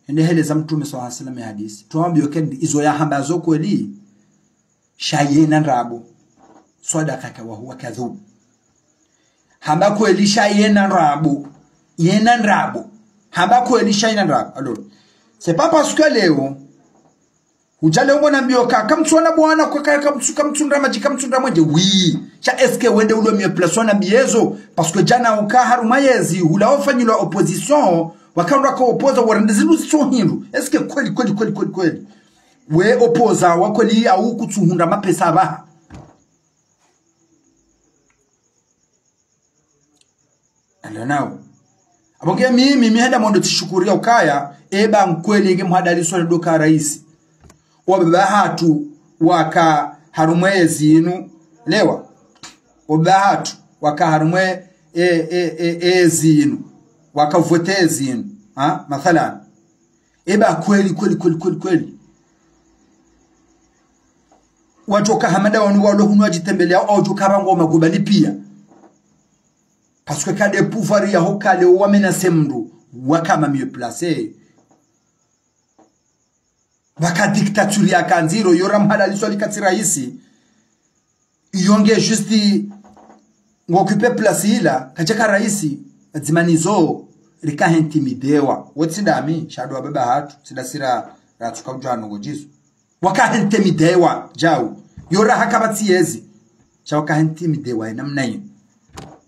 Hende heleza Mtrume swalla Llahu alayhi wa sallam hadisi. Twambiyo kendi izo yahamba zo kweli. Sha yena ndrabo. Swadakaka wa huwa kadhub. Hamba kweli sha yena ndrabo. Yena ndrabo. Hamba kweli sha yena ndrabo. Alors, c'est pas parce que leo, hudja leo ngonambiyo ka, kamtsona bwana kwa ka, kamtsu, kamtsundra madji, kamtsundra mwenje. Oui. Sha est-ce que wende ulo mieux placé wanambiye zo? Parce que djana uka harumwa yezi, hula wafanyilwa opposition, wakandwa ka opposer, warende zindru zitso hindru. Est-ce que kweli, kweli, kweli, kweli, kweli? We opposer wa kweli au kutsuhundra mapesa abaha. Alo nao. Abo nge mimi, mi henda mwando tsishukuriya ukaya, eba nkweli nge Mhadaliswani ndo ka raisi. Wababa hatru waka harumwa yezi yinu, lewa. Wababa hatru waka harumwa e, e, e, e yezi yinu. Waka voté yezi yinu. Ha? Mathalan. Eba kweli, kweli, kweli, kweli, kweli. Wadjoka hama nda wanu walo hunu wadjitembelea, wadjoka hama ngoma gubani piya. Parce que ka nde pouvoir yaho kale wamenacé mndru, waka ma mieux placé. Waka dictature yaka ndziro, yo ra Mhadaliswani katsi raisi. Iyo nge juste ngo occuper place ila, kadjaka raisi, adzimanizo, rika intimidewa. Wo tsi ndami, sha ndo wababa hatru, tsi ndasi ra, ratsuka udjano ngodjizo. Waka intimidewa, djau. Yo ra haka batsi yezi. Sha waka intimidewa, ye namna yinu.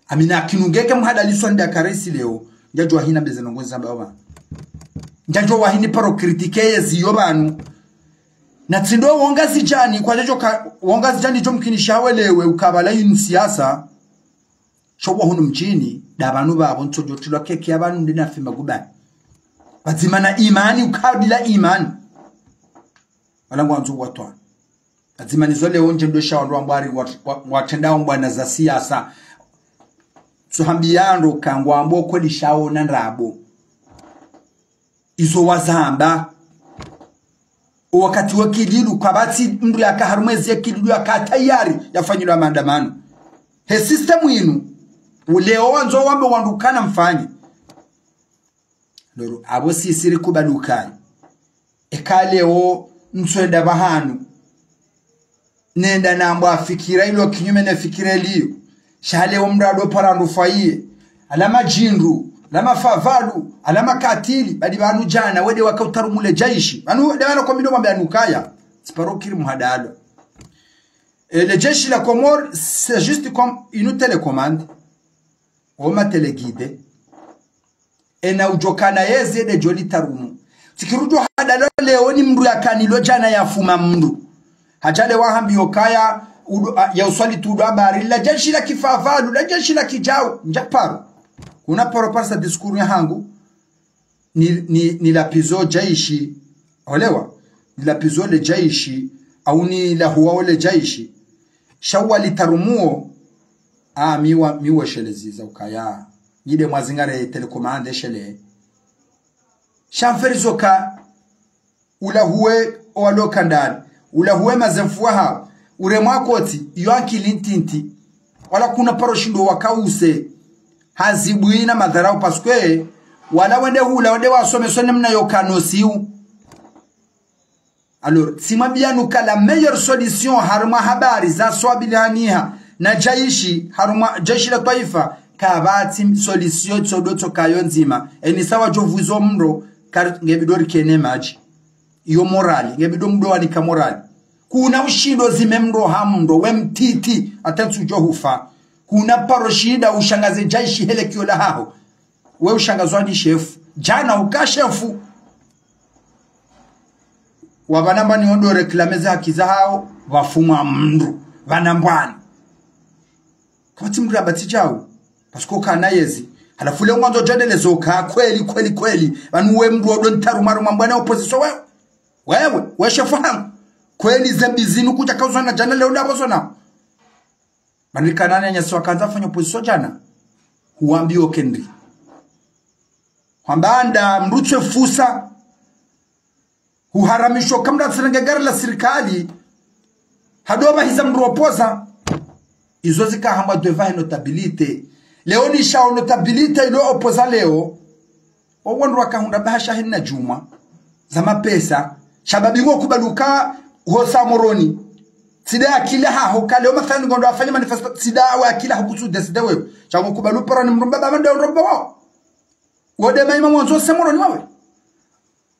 Amina kinu ngeke Mhadaliswani nda ka raisi leo, ndjadjo wahina beze nongo zamba oba. Ndjadjo wahini paro critiquer yezi yo pvanu. Na tsi ndo wongazidjani, kwadjadjo ka, wongazidjani djo mkinisha welewe ukaya bala yinu siyasa. Sho wa hunu mdjini, nda pvanu pvapvo ntsodjo tilwa keke ya pvanu ndina fimba gubani. Pvadzima na imani, ukaya bila imani. Wala ngwandzo watwa. Pvadzima nizo leo ndje ndo sha wandru wambwari wat-, wa-, watrenda wambwana za siyasa. Tsuhambiya ndo ka ngwambo kweli sha wona ndrabo. Izo wazamba. O wakati wa Ikililu, kapvatsi mndru yaka harumwa ezi ya Ikililu yaka tayari yafanyilwa maandamano. He système yinu, uleo wandzo wambe wandru kana mfanye. Lolo, abo sisi rikubali ukaya. Eka leo ntswenda pvahanu. Nenda nambwa fikira ilo kinyume ne fikira iliyo. Sha leo mndru ndo para ndo faiye. Ala madjindru, ala mafavalu, ala makatili, badi pvanu djana, wende waka utarumwa le jeshi. Pvanu, nde pvanu kombi ndo mwambe anu ukaya. Tsi paro kiri muhadalo. Et le jeshi la Comores, c'est juste comme une télécommande. Oma téléguidé. Ena udjo kana yezi nde djo litarumu. Tsi kiri udjo hadalo leo ni mndru yakana lo djana yafuma mndru. Hadja le wahambiyo kaya, udo, a, ya uswali tu udo habari, la jeshi la kifavalu, la jeshi la kidjau, ndja paro. Kuna paro parisa discours yahangu, ni, ni, ni lapvizo jeshi, olewa, ni lapvizo le jeshi, au ni lahuwa ole jeshi. Sha walitarumuo, a, mi wa, mi weshelezi za ukaya. Nyi nde mwazingare télécommande shele. Sha mferi zoka, ulahuwe owalo kandani. Ulahuwe mazemfu wahawo. Uremwa koti, yo ankili ntiti. Wala kuna paro shindo wakause. Hazibwi na madharau parce que, wala wende hula, wende wasomeswe namna yo kanosiu. Alors, tsimwambiya anu ka la meilleure solution harumwa habari za swabilihaniha na jeshi, harumwa jeshi la twaifa, kapvatsi solution tsodo tsokayo ndzima. Eni sawa djo vuzo mndro, kar-, ngebidi rikene madji. Iyo morali, ngebidi mndro wanika morali. Kuna ushindo zime mndro ha mndro, we mtiti, hata ntsudjo hufa. Kuna paro shinda ushangaze jeshi hele kiyo lahaho. We ushangazwa ni shefu. Djana uka shefu. Wa pvanu mbwani wondo réclamer ze haki zahawo, pvafumwa mndru. Pvanu mbwani. Kapvatsi mndru yamba tsi djau. Parce que kana yezi. Halafu leo ngwandzo djadele zoka, kweli, kweli, kweli. Pvanu we mndru odo ntaru maru mambwana opposition wewe. Wewe, we shefu hangu. Kweli zembi zinu kudja kauzana djana leo ndapvo zona. Pvanu kana nanyasi wakandza fanya opposition djana. Huwambiyo kendri. Hwamba nda mndru tswe fusa. Huharamisho kamda tsirenge gari la sirikali. Hado pvahiza mndru opposa. Izo zika hambwa devant he notabilité. Leo ni sha o notabilité ilo opposa leo. Owandru wakahundra bahasha hina djumwa. Za mapesa. Shababi ngo kubaluka ho Samoroni. Tsi nde akili haho ka leo mathalani ngondo afanya manifesto. Tsi nda awe akili haho kutsu décidé wewe. Sha ngo kubalu paro ni mndru mbaba mande mndru mbaba wao. Wode maima mwandzo Samoroni wawe.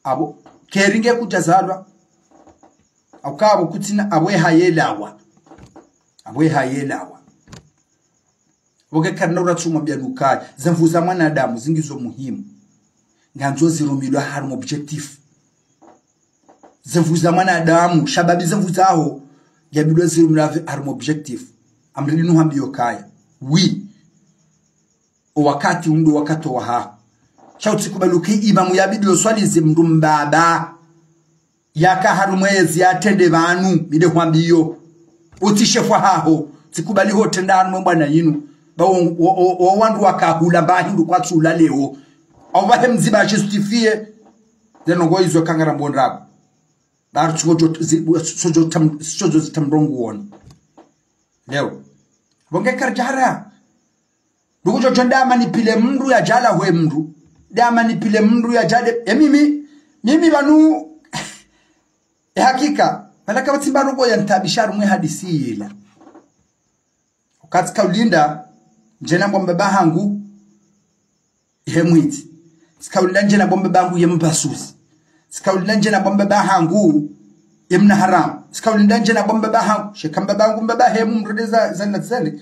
Apvo, keri nge kudjazalwa. Hauka apvo kutsina, apvo ehayelawa. Apvo ehayelawa. Pvo nge karina uratsumwa bianukai. Zemvu za mwanadamu, zingizo muhimu. Ngandzo zirumilwa harumwa objectif. Zemvu za mwanadamu, shababi zemvu zaho. Yabidi zirumilwa harumwa objectif. Amridi nuhambiyo kaya. Oui. O wakati undru wakati wahaho. Sha utsi kubaluki imamu yabidi oswalize mndru mbaba. Yaka harumwa ezi yatrende pvanu, mi nde hwambiyo. Utsi shefu haho, tsi kubali ho trenda harumwa mbwana yinu. Ba wo, wo, wo, wo wandru wakahula mba hindru kwatsula leo. Au pvahe mziba justifié. Zeno ngo izo kangara mbondrabo. Ba tsuko jo, zi, sojo tam, sojo zitamrongo woni. Leo. Pvo nge karidjahara. Nduku chocho nda manipulé mndru yadjala hwe mndru. Nda manipulé mndru yadjade. E mimi, mimi pvanu, e hakika, pvala kapvatsi mba robo ya ntabisha harumwa e hadisi yila. Uka tsika ulinda, ndje nambwa mbaba hangu, ye mwidzi. Tsika ulinda ndje nambwa mbaba hangu ye mpasuzi. Tsika ulinda ndje nambwa mbaba hangu ye mna haramu. Tsika ulinda ndje nambwa mbaba hangu. Sheka mbaba hangu mbaba he mumrede za, za natsele.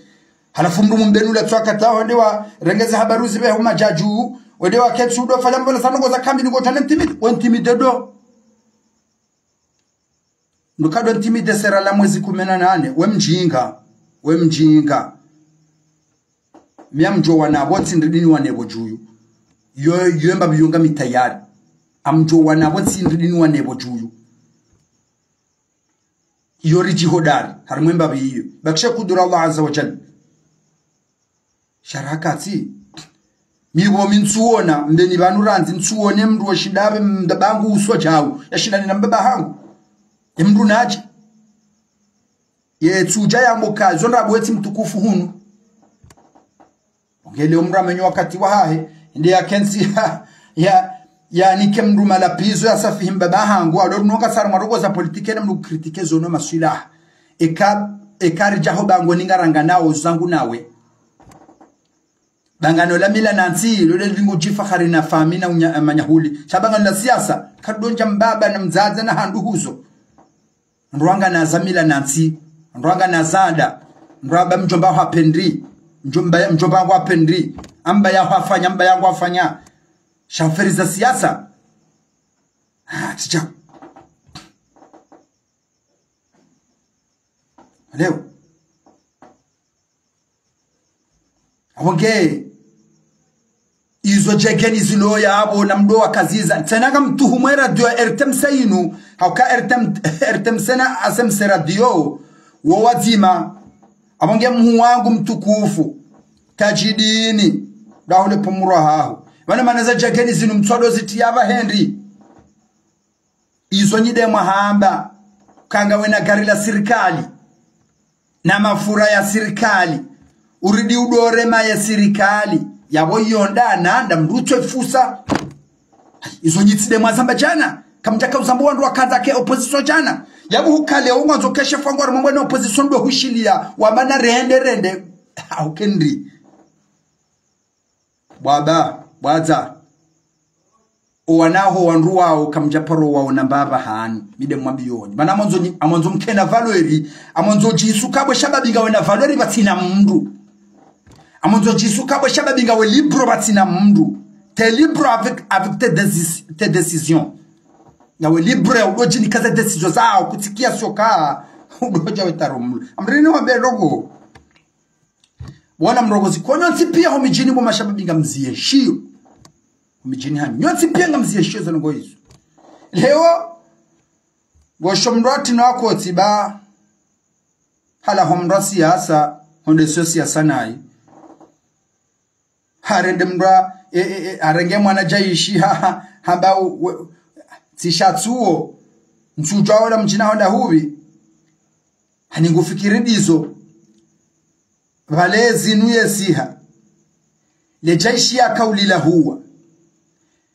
Halafu mndru mumbenula tswaka taho, wende warenge ze habari zipve ho madjadju. Wende waketsi udo fanya mbona sanongo za kambi niko tane ntimide. We ntimide do. Nduka do ntimide sera la mwezi kume na nane. We mdjinga. We mdjinga. Mi amdjo wana pvo tsi ndridini wane pvo djuyu. Yo, yo mba biyunga mitayari. Amdjo wana pvo tsi ndridini wane pvo djuyu. Yo ridji hodari. Harumwa e mba biyo. Bakishe kudura Allah Azza wa Jalla. Sha rakatsi. Mi pvo mi ntsuona, mbeni pvanu randzi, ntsuone mndru oshinda pve mbaba hangu uso djau. Yashindane na mbaba hangu. Ye mndru nadje. Ye tsudja yambo ka, zo ndrabo etsi mtukufu hunu. Ngele omndru amenyo wakati wahahe, inde yakentsi ya, ya, yanike mndru malapvizo ya safihi mbaba hangu, alo nonga sara mwa rogo za politike na mndru critiqué zo no maswilaha. Eka, eka ridja ho bangoni ngaranganao zangu nawe. Bangano la mila na ntsi, lole lingu djifakhari na fami na unya, manyahuli. Sha bangano la siasa, kadondja mbaba na mdzadze na handru huzo. Ndrwanga na za mila na ntsi, ndrwanga na za nda, ndrwamba mdjomba hapvendi, mdjomba, mdjomba wangu hapvendi, amba ya hafanya, amba yangu hafanya. Sha mferi za siasa. Ah, tija. Leo. Apvo nge, izo djegeni zilo yapvo na mdo wakaziza. Tsena ngamtuhumwe radio ya R T M C inu, hauka R T M, R T M C na A C M C radio, wo wadzima. Apvo nge mhuu wangu mtukufu, Tajidini, dahule pumurwa haho. Pvana mana za djegeni zinu mtsodo zitiya pvahendi. Izo nyi nde mwahamba, ka ngawe na gari la sirikali, na mafura ya sirikali, uridi udore ma ya sirikali, yapvo yonda nanda mndru tswe fusa. Izo nyi tsi nde mwazamba djana, kamdjaka uzamba wandru wakandza ke opposition djana. Yapvo hukale ungwandzo keshe fangwa rumwe na opposition ndo hushiliya, wamba na rende rende, haukendi. Bwaba, bwadza. Owanaho wandru wao kamdjaparo wao na mbaba hanu. Mi nde mwambiyoni. Mana amwandzo nyi, amwandzo mkena valeur. Amwandzo djisu kabwe shababi ngawe na valeur pvatsina mndru. Amwandzo djisu kabwe shababi ngawe libre pvatsina mndru. T'es libre avec, avec tes décis-, tes décisions. Ngawe libre, udo djinika ze décisions zao, kutsikia soka, udo dja wetaro mndru. Amrini wambe rogo. Wona mrongozi, ko nyontsi piya ho midjini bo mashababi ngamziyeshiyo. Ho midjini hanyu nyontsi piya ngamziyeshiyo zo ndrongoo izo. Leo, ngosho mndru ati no akotsi ba, halawa mndru wa siasa, honde sio siasa nayi. Harende mndru wa, e, e, e, harenge mwana djaishi, ha, ha, hamba u-, we-, tsishatsuo, ntsudjuwa wola mdjini honda hupvi. Hani ngufikiri ndizo. Pvale zinu yesiha. Le djaishi yaka ulila huwa.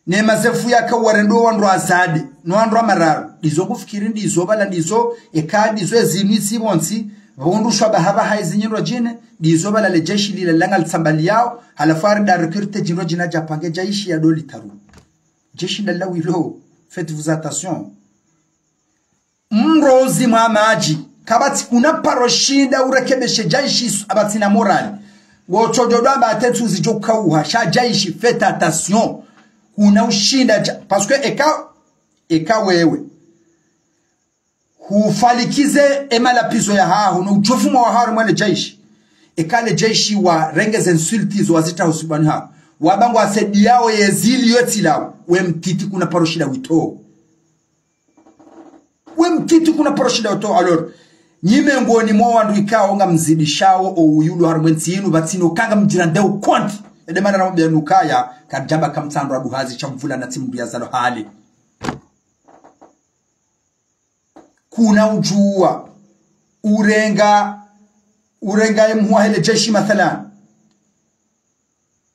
Ne mazefu yaka uwarendo wandru wa zade, no wandru wa mararu. Ndizo ngufikiri ndizo, pvala ndizo, eka ndizo ezinu isi pvontsi, pvondru shwa pvahapvaha ezi nyindru djine, ndizo pvala le djaishi lila langa litsambaliyao, halafu hari da recruter djindru djina dja pange djaishi ya doli taru. Djaishi la lawilo, faites-vous attention. Mro uzimwa madji, kapvatsi kuna paro shinda urekebeshe djaishi isu, apvatsina morali. Ngotsodjo dwamba ate ntsu zidjo kauha, sha djaishi, faites attention. Kuna ushinda dja-, parce que eka, eka wewe. Hufalikize emalapvizo yahaho, no udjofuma wahaho mwa le djaishi. Eka le djaishi warenge ze insultes zo wazitsaha usibani haho. Wamba ngwasaidiyao yezili yotsi lawo, we mtiti kuna paro shinda wito. We mtiti kuna paro shinda wito. Alors, nyi mengoni mwa wandru ikao ngamzidishao o uyulu harumwa entsi inu, pvatsina ukanga mdjira ndeu konti. Ede mana na mabia nukaya, kadjaba kamtsandro aduhazi sha mvula na tsi mndru ya zalo hale. Kuna udjuwa, urenga, urenga emhuwa hele djaishi mathalan.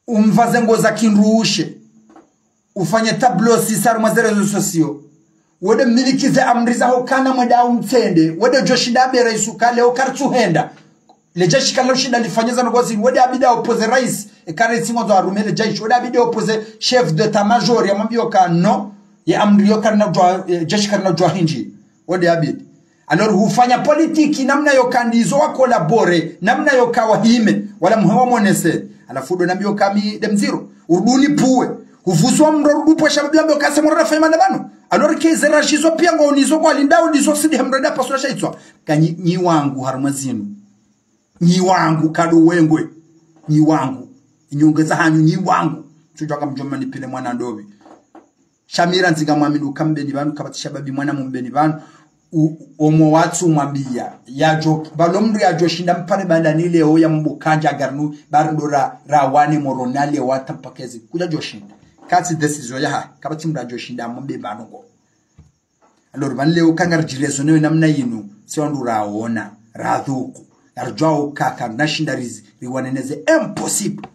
Umvaze ngo za kindrushe. Ufanye tableau sisa harumwa ze réseaux sociaux. Wende milikize amri zaho kana mwenda umtsende. Wende djoshinda abera isuka leo karitsuhenda. Le djaishi kala ushinda lifanye za ndrongoo zinu. Wende abidi opposer rais. Eka rais ngwandzo arume le djaishi. Wende abidi opposer chef d'état-major yamwambiyo ka no. Ye amri yo karina djuwa, e, djaishi karina djuwa hindji. Wende abidi. Alors, hufanya politiki namna yoka ndizo wa collaborer, namna yoka wahime, wala muhe wa monese. Halafu ndo nambiyo ka mi nde mdziro. Urudi unipvuwe. Huvuzwa mndru urudi upvwe shababi wambiyo ka se mndru rafanya mana pvanu. Alors, ke ze réaction zo piya ngo nizo kwa lindao ndizo sidi hemreda pasura shaitswa. Ka nyi, nyi wangu harumwa zinu. Nyi wangu kado wengwe. Nyi wangu. Inyongeza hanyu nyi wangu. Tsudjuwa ka mdjomani pvile mwana ndopvi. Sha mi randzi ngamwamini uka Mbeni pvanu, kapvatsi shababi mwana mu Mbeni pvanu. U-, omwe watsu mwambiya. Yadjo, pvalo mndru yadjoshinda mpare bandani leo ya mbuka ndja garnu, bari ndo ra, rawane morona leo atampakezi. Kudjadjoshinda. Katsi décision yahahe. Kapvatsi mndru yadjoshinda amwambe pvanu ngo. Alors, pvanu leo ka ngaridjiraisonner namna yinu, si wandru raona, radhuku, ngaridjuwa uka ka, nashinda rizi, riwaneneze, impossible.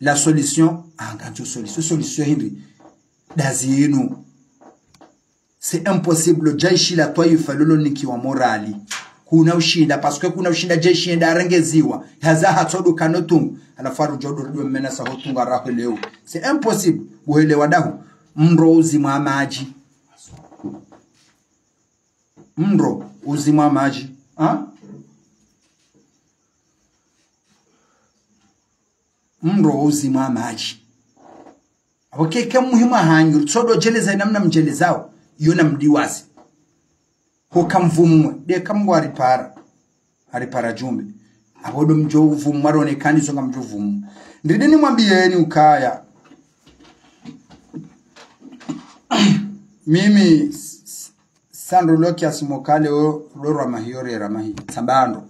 La solution, ah, ngandzo solution, solution hindri, dazi yinu. C'est impossible, djaishi la twaifa lolo nikiwa morali. Kuna ushinda, parce que kuna ushinda djaishi yenda arengeziwa. Haza hatsodo kano tungu. Halafu arudjo ndo rudi wemena sa ho tungu araho leo. C'est impossible. Uhelewa dahu. Mro uzimwa madji. Mro uzimwa madji. Ha? Mro uzimwa madji. Apvo keke muhimu hanyu, tsodo djeleza namna mdjelezao, iyo na mdiwazi. Ho kamvumwe, de kamgwa haripara. Haripara djumbe. Apvo ndo mdjo uvumwa, rone kani zo ngamdjo uvumwa. Ndidi nimwambiyeni ukaya. Mimi, s-, s-, sandro loki asimokale o, lorwa mahiyo rera mahi. Tsambandro.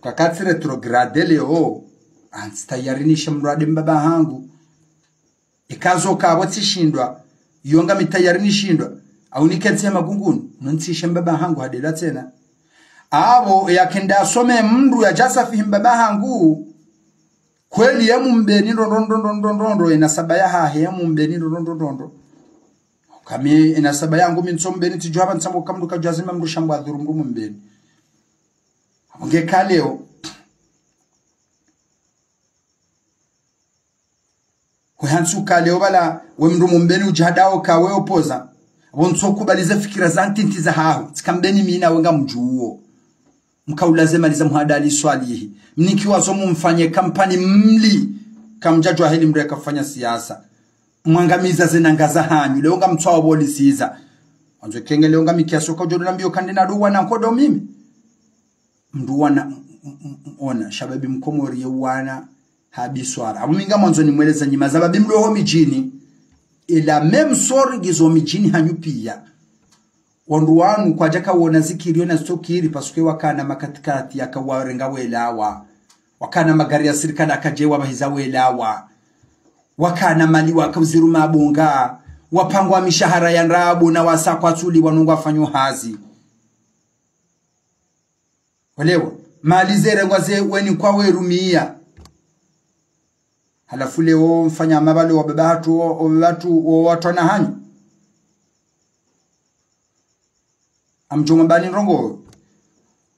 Kakatsi rétrograde leo, antsi tayari nishe mrwade mbaba hangu. Ikazo kapvo tsishindwa, iyo ngami tayari nishindwa, au nikentsi ya magunguni, nontsishe mbaba hangu hadela tsena. Apvo yakenda asome mndru yadjasafihi mbaba hangu, kweli ye mumbeni ndo ndo ndo ndo ndo ndo ndo, enasaba yahahe ye mumbeni ndo ndo ndo ndo ndo. Kami enasaba yangu mi ntso mbeni tsidjuwa pvanu tsambo ka mndru kadjuwa zima mndru sha mbo adhuru mndru mumbeni. Apvo nge kaleo. Kwe hantsi uka leo pvala, we mndru mumbeni udjihadao ka we opposant. Apvo ntso kubali ze fikira za ntiti zahaho. Tsika Mbeni mi na we ngamdjuwo. Mkaula ze mali za Muhadali Swalihi. Mnikiwa zo mumfanye kampani mli. Kamdjadjuwa heli mndru yakafanya siasa. Mwangamiza ze nanga zahanyu. Leo ngamtswawo polisi iza. Wandzo kenge leo ngami kiasi uka udjo nambiyo ka ndina duwa na nkodo mimi. Mndru wana, m-, m-, ona, shababi mkomori ye wana habiswara. Amu mi ngamwandzo nimweleza nyi mazababi mlo ho midjini. Ila même sort ngizo midjini hanyu piya. Wandru wanu kwadjaka wona zikiri yo na zitsokiri, parce que wakana makatikati yaka warenga welawa. Wakana magari ya sirikali yakaje wabahiza welawa. Wakana mali waka uziru mabunga. Wapangwa mishahara ya ndrabo na wasa kwatsuli wanu ngwafanyo hazi. Welewa, mali zerengwa ze weni kwa werumiya. Halafu leo mfanya mabalo wa baba hatru, wa, wa baba hatru, wa watru wana hanyu. Amdjo mambani ndrongo.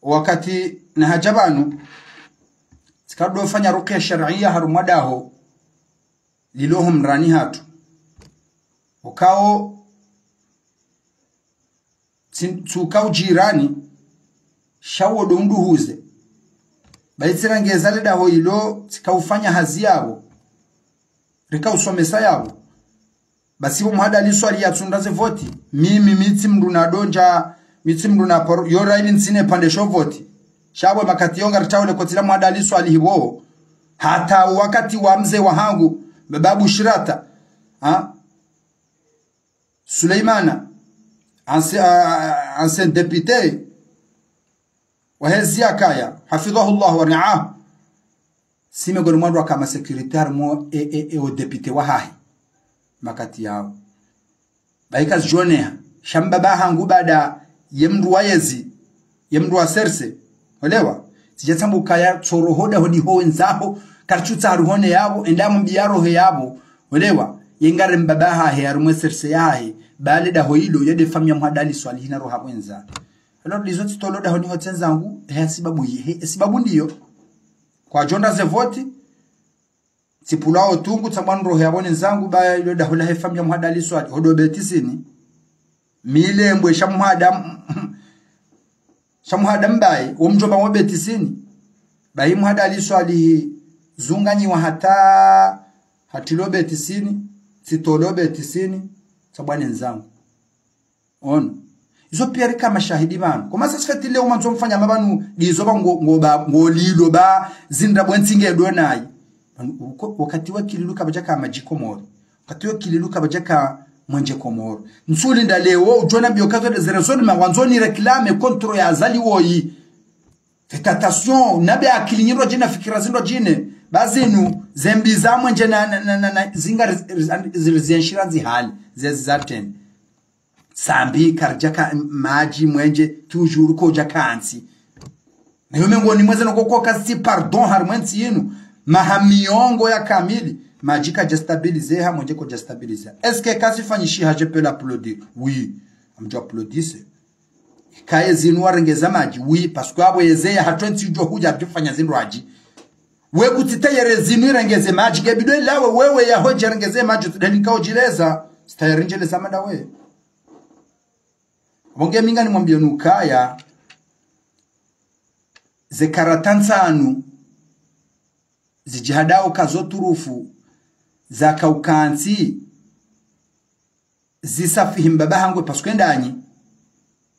Wakati na hadja pvanu, tsikado fanya ruqya shar'iyya harumwa daho lilo ho mrani hatru. Ukao tsi-, tsuka udjirani, sha wo ndo unduhuze. Bayi tsirengeza le daho ilo, tsika ufanya hazi yapvo. Rika usomesa yapvo. Basi pvo Mhadali Swalihi yatsunda ze voti. Mimi, mi tsi mndru na dondja, mi tsi mndru na paro, yo raili ntsine pande sho voti. Sha pvo wakati yo ngaritsaho le koti la Mhadali Swalihi pvo. Hata wakati wa mze wahangu, baba Bushrata. Ha? Suleimana, anci-, a-, a-, ancien député, wahe ezi ya kaya, hafidhahullah wa ri'ah. Si mengoni mwa wandru waka ma sécurité mo e, e, e, o député wahahe. Wakati yawo. Bayi kazidjoneha, sha mbaba hangu baada ye mndru wa yezi, ye mndru wa serse, welewa? Tsidja tsambu kaya tsorohoda hodi ho wendzaho, karitsutsa haruhone yapvo, enda mbiya rohe yapvo, welewa? Ye ngare mbaba hahe, harumwe serse yahe, bale daho ilo, yede famiyi ya Mhadali Swalihi na roha wendza. Alors, lizo tsitolo daho ni ho tsendza ngu, he sibabu yi-, he sibabu ndiyo. Kwadjonda ze voti, tsipvulwa otungu, tsambwa nrohe yapvo nenzangu, baya ilo daho lahe famiyi ya Mhadali Swalihi, hodo betisini. Milembwe sha Mhada m-, sha Mhada mbayi, wo mdjomba wo betisini. Bayi Mhadali Swalihi, zunganyiwa hata, hatrilwa betisini, tsitolwa betisini, tsambwa nenzangu. Ono. Izo piya rika mashahidi pvanu. Koma sasa sifeti leo mwandzo mfanya mapvanu, ndizo pva ngo, ngo ba, ngo lilo ba, zindra bwentsi nge donayi. Pvanu, uko, wakati wa kililu kapvadjaka madji Komoro. Wakati wa kililu kapvadjaka mwenje Komoro. Ntsuli nda leo, udjona biyo kazo de zerezoni ma wandzo ni réclamer contre ya Azali woyi. Faites attention, nabe akili nyindro djine, fikira zindro djine. Ba zinu, zembi za mwenje na, na, na, na, na, zinga zi, zi, zi, zi, zi, zi, zi, hali, ze, zi, za tena. Sambi karidjaka madji mwenje, toujours kodjaka ntsi. Na yo mengoni mweze no koko kasi pardon harimwe ntsi yinu. Maha miyongo ya kamili, madji kadja stabiliser, ha mwenje kodja stabiliser. Est-ce que kasi fanyishiha, je peux l'applaudir? Oui. Amdjo applaudir. Kaye zinu warengeza madji, oui, parce que apvo yeze ya hatru ntsi djo hudja djofanya zindru adji. We kutsitayere zinu irengeze madji, nge bidi lawe wewe ya hodja rengeze madji, tsudeli kao djileza, tsitayere ndjeleza mada we. Apvo nge mi nganimwambiyo nukaya, ze karata ntsanu, zidjihadao kazo turufu, za kaukantsi, zisafihi mbaba hangu, parce que ndanyi,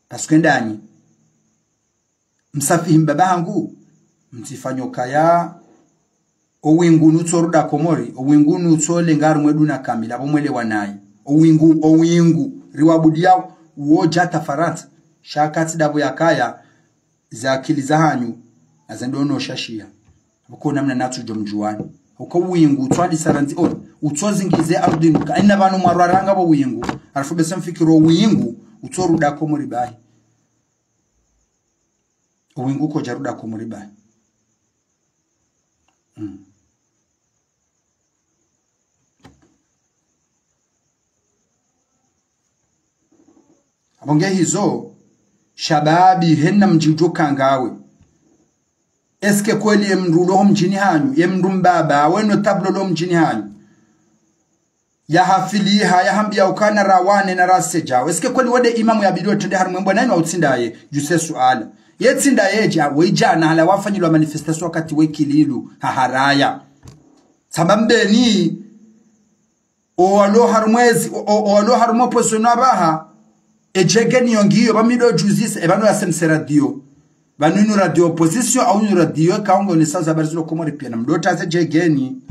parce que ndanyi. Msafihi mbaba hangu, mtsifanyo kaya, owingu nutso ruda Komori, owingu nutso lenga harumwe duna kamili, apvo mwelewa nayi. Owingu, owingu, riwabudiya, uwo dja hata Farantsa, sha katsi dapvo ya kaya, za akili za hanyu, na zendo no shashiya. Apvo ko namna natsu djo mdjuwani. Uka wingu, utswali sarandzi, on, utso zingize ardhini, ka ina pvanu mwarwaranga pvo wingu, halafu bese mfikiro wingu, utso ruda Komori bahi. Wingu kodja ruda Komori bahi. Mm. Apvo nge hizo, shababi hena mdji udjo kangawe. Est-ce que kweli ye mndru ulo ho mdjini hanyu, ye mndru mbaba, we notable ulo ho mdjini hanyu, ya hafiliha, ya hambiya ukana rawane na rasedjao? Est-ce que kweli wede imamu ya bidi wetrende harimwe mbwana inu au tsi ndaye? Djuse suala. Ye tsi ndaye dja, we djana hala wafanyilwa manifestation wakati we kililu, ha haraya. Tsamba mbeni, owalo harumwezi, o, o, owalo harumwa opposition apvaha, edjegeni yo ngiyo, pvamido djuzise, epvano ya semsera diyo. Pvanu inu radio opposition, au inu radio ikao nge onesao ze habari zilo Komori pia. Na mdru otaze djegeni.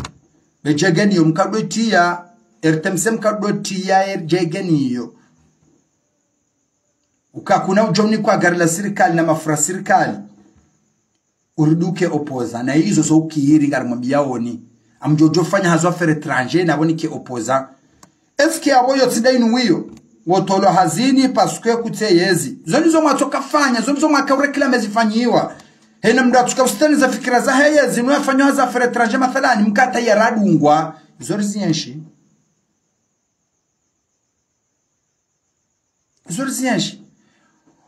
Be djegeni iyo mkado itia, R T M C mkado itia, e djegeni iyo. Uka kuna udjo unikwa gari la sirikali na mafura sirikali. Uriduke opoza. Na izo zo ukiri ngarimwambiaoni. Amdjo djo fanya hazi affaires étrangères na pvo nike opoza. Est-ce que apvo yo tsi nda inu wiyo? Wotolwa hazini parce que kutsi yezi. Zo ndizo mwatsoka fanya, zo ndizo mwaka ureklame zifanyiwa. Hena mdru atsuka usitani za fikira zahe yezi, no yafanywa hazi affaires étrangères mathalani, mkata ya radungwa. Zo rizienshi. Zo rizienshi.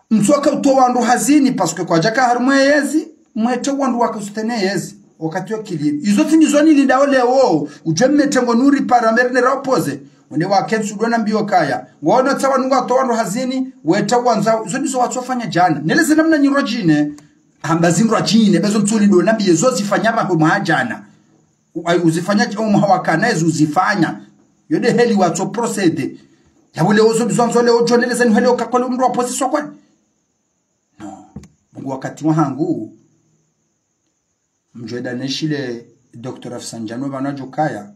Mtsoka utowa wandru hazini, parce que kwadjaka harumwa yezi, mwete wandru waka usitene yezi. Wakati wa kili. Izo tsi ndizo nilindao leo, udjwe mmete ngo nuri para merne raopoze. Wende wakentsu dona mbio kaya. Waona tsawa nunga utowa wandru hazini, wete wandza, izo ndizo watsofanya djana. Neleze namna nyirwa djine, hamba zindrwa djine, bezo ntsuli dona mbie zo zifanya pvaho mwa djana. U-, ai, uzifanya dje, omwaha wakana ezi uzifanya. Yo nde heli watso procéder. Yapvo leo zo, zo, zo leo djoneleza ni heli okakwale umdru wa opposition kwani? No. Mungu wakati wahangu. Mdjweda neshile Docteur Rafsanjano pvanu adjokaya.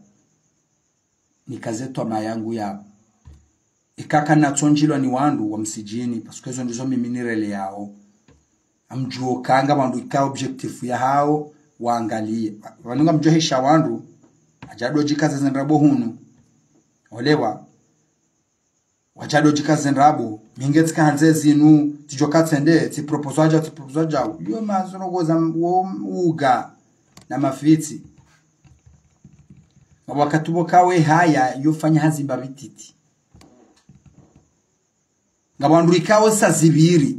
Nikaze twamaa yangu yapvo. Ikaka natsondjilwa ni wandru wa msidjini, parce que zo ndizo mimi nireleao. Amdjuo kanga wandru ika objectif yahao, waangalie. Pvanu ngamdjo hesha wandru, adjado djikaza ze ndrabo hunu. Olewa, wadjado djikaza ze ndrabo, mi nge tsika handze zinu, tsidjo katsende, tsi propose wadja, tsi propose wadja. Yo mazono goza m-, wo m-, uga, na mafitsi. Nga wakati pvo kawe haya, yo fanya hazi mbapvi titi. Nga wandru ikao saa zipviri.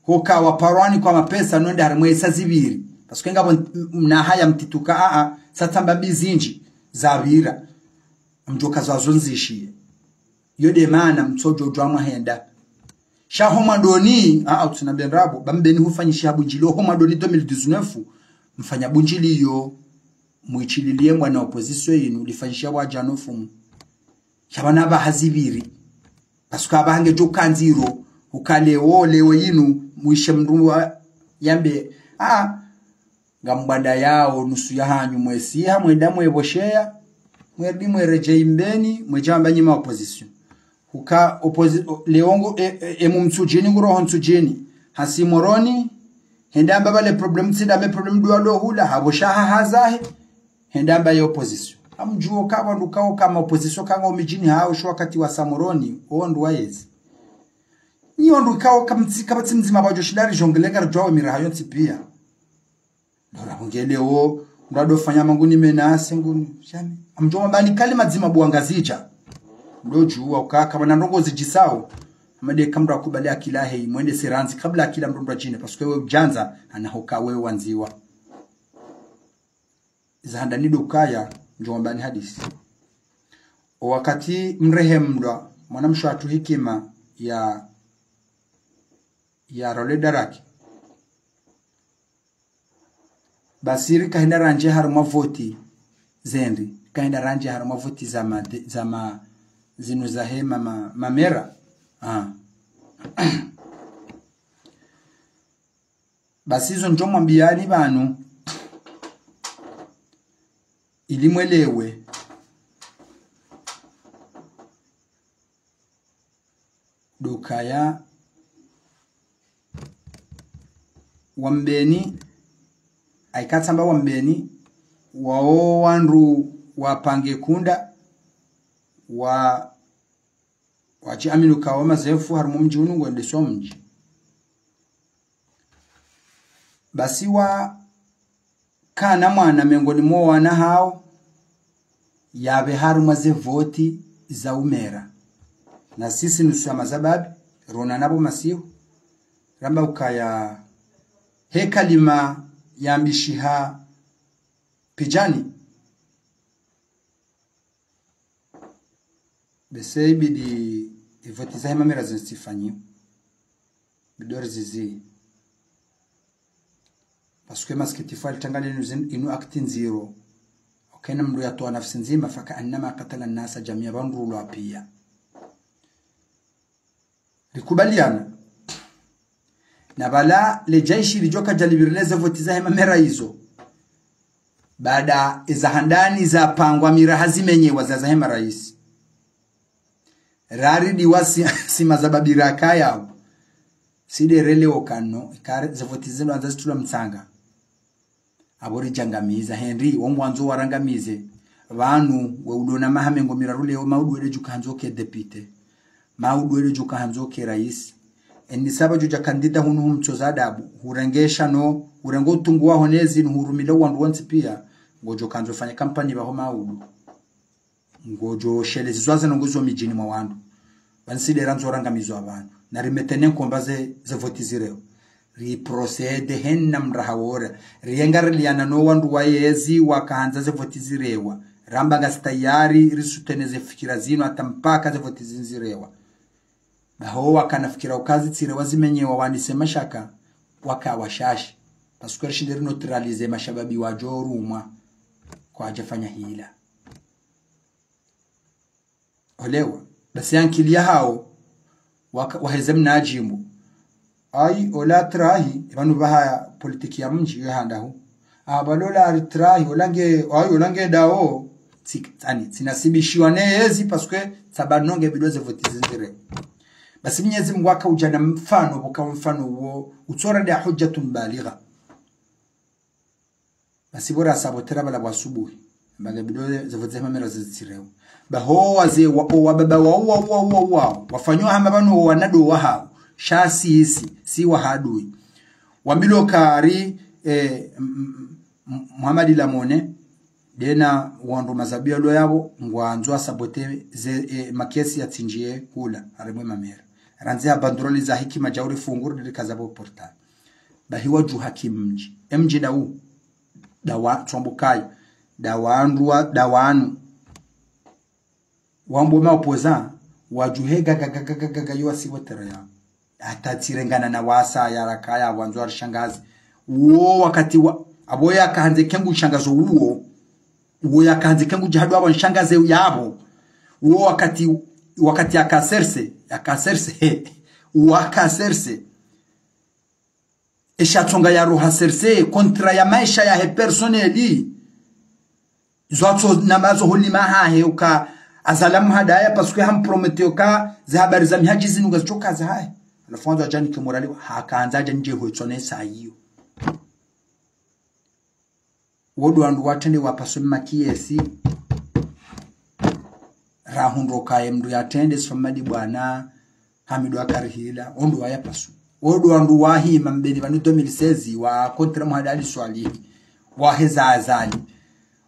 Hoka waparwani kwa mapesa, nwende harimwa saa zipviri. Parce que ngapvo n-, mna haya mtituka, a, a, saa tsamba mbi zindji, zapvira. Mdjoka zazonzishiye. Yo nde mana mtsodjo djwa mwahenda. Sha ho mwandoni, a, a, utsina be ndrabo, ba mbeni hufanyishiha bundjilio ho mwandoni deux mille dix-neuf, mfanya bundjilio, mwichililiye mbwana opposition yinu, lifanyishiha wadjano fumu. Sha pvanu apvaha zipviri. Parce que apvaha ngedjo kandziro, uka leo, leo yinu, mwishe mdru wa yambe, a, ngambwandayao nusu yahanyu mwesiha, mwenda mwepvosheya, mwerudi mweredjeyi mbeni, mwedja wamba nyi ma opposition. Uka opposi-, o-, leo ngo, e, e, e mu Mtsudjini, nguroho Mtsudjini. Hasi Moroni, hende amba pvale problème tsi nda me problème duwa ndo hula, hapvosha haha zahe, hende amba ye opposition. Amdjuo ka wandru kao kama opposition kanga omidjini hao sho wakati wa saa Moroni, o wandru wa yezi. Nyi wandru ikao kamtsi, kapvatsi mdzima pvadjo shinda ri jongle ngaridjuao emiraha yontsi pia. Ndo ra hongele wo, mdru ado fanya manguni mena, senguni, shani. Amdjo mambani kalima dzima buwa Ngazidja. Ndo djuwa ukaka, wana ndrongo zidjisao. Amade kamdru akubali akili yahe, mwende serandzi, kabla akili ya mdru mdru adjine, parce que we udjandza, ana hoka we wandziwa. Iza handani ndo ukaya, ndjo wambani hadisi. O wakati mrehemlwa, mwana mshe watru Hikima ya, ya Role Daraki. Basi rika henda randje harumwa voti zendri, rika henda randje harumwa voti za ma, za ma, zinu zahe ma, ma, mamera. Ah. Basi izo ndjo mwambiyani pvanu, ili mwelewe. Ndo ukaya wa Mbeni, ayika tsamba wa Mbeni, wao wandru wapange kunda, wa, wadji amini ukao mazefu harumwa mdji unu ngwendeswa mdji. Basi wa kana mwana mengoni mwa wana hao, yapve harumwa ze voti za umera. Na sisi nusu ya mazababi, rona napvo masihu, ramba ukaya he kalima yambishiha pidjani. Bese ibidi evoti zahe mamera zinu zifanyiwe. Bidi ori zizi. Parce que masikitifu alitangane inu zin-, inu acte ndziro. Ukena mdru yatowa nafsi ndzima, فكأنما قتل الناس جميعا, pvandru ulwa pia. Rikubaliana. Na pvala le jeshi lidjo kadja livirile ze voti zahe mamera izo. Baada eza handani zapangwa miraha zimenyewa za zahe maraisi. Rari ndiwa si, si mazababira kaya. Si nde relewo kano, ikare, ze voti zinu andza zitulwa mtsanga. Apvo ridjangamiza, Henri, wo ngwandzo warangamize. Pvanu, we ulo na maha mengo miraru leo, maudu wele djuka handzo ke député. Maudu wele djuka handzo ke raisi. Eni saba djudja kandida hunu humtsoza adabu, hurengesha no, hurengo utungu waho nezi, nuhurumile wandru wontsi pia, ngodjo kandzo fanya kampani pvaho maudu. Ngodjo shelezizwa ze nongo zo midjini mwa wandru. Pvanu si nde randzo rangamizwa pvanu. Na rimetene nkomba ze, ze voti zirewa. Ri procéder hena mraha wora. Rienga riliana no wandru wa yezi wakahandza ze voti zirewa. Ramba ngasi tayari, ri soutenir ze fikira zinu hata mpaka ze voti zinu zirewa. Pvaho wakana fikira uka zitsirewa zimenyewa wanise mashaka, waka washashi. Parce que rishinde ri neutraliser mashababi wadjo rumwa. Kwadja fanya hila. Olewa, basi ankili yahawo, waka, waheze mna djimbo. Ayi, ola trahi, pvanu pvaha politiki ya mdji, yo handa hu. Apva lola ari trahi, ola nge, ayi, ola nge dawo, tsi, tsani, tsinasibishiwa ne yezi, parce que tsaba nonge bidwa ze voti zindzire. Basi Mnyezi Mungu waka udja na mfano, pvoka mfano wo, utsora nde hujjatun baligha. Basi pvo rasa pvo tera pvala pvwa subuhi. Mbaga bidole ze voti ze mamera zitsirewa. Pvaho wazee wa, o wababa wa, wa, wa, wa, wa. Wafanywa hama pvanu wo wanado wahawo. Sha si, si, si wahadui. Wambilwa kari, eh, m, m, m, Muhammad Lamone, ndena wandru mazabiya lo yapvo, ngwandzo asabote ze, eh, makesi yatsindjiye hula, harimwe mamera. Randzi ha bandroli za hikima djauri funguru, ndiri kaza pvo portable. Bahi wadjuha ki mdji. E mdji ndawu. Ndawa, tswambo kayi. Ndawandru wa, ndawanu. Wambo ma opposant, wadjuhe gaga, gaga, gaga, gaga, yo wasi votera ya. Hata tsirengana na wasa, ya raka ya wandzo ari shangazi. Uwo wakati wa, apvo yakahandze kengu shangazo uwo. Uwo yakahandze kengu djihadu apvo nshangaze yapvo. Uwo wakati, wakati yakaserse, yakaserse, he. Uwo akaserse. Esha tsonga ya roha serse, kontra ya maesha yahe personnel. Zo atso namazo honi mahahe uka azalamu hadaya, parce que hampromete uka ze habari za mihadji zinu ngazitsoka zahahe. Halafu wandzo adjanike morali, hakahandza adjanike hwetswa ne sa iyo. Wo ndo wandru watrende wapaswe makesi. Rahundro kaye mndru yatrende, sifamadi bwana, Hamidu akarihila, wo ndo waya pasu. Wo ndo wandru wahima mbeni pvanu deux mille seize, wa kontra Muhammad Ali Swalihi, waheza Azali.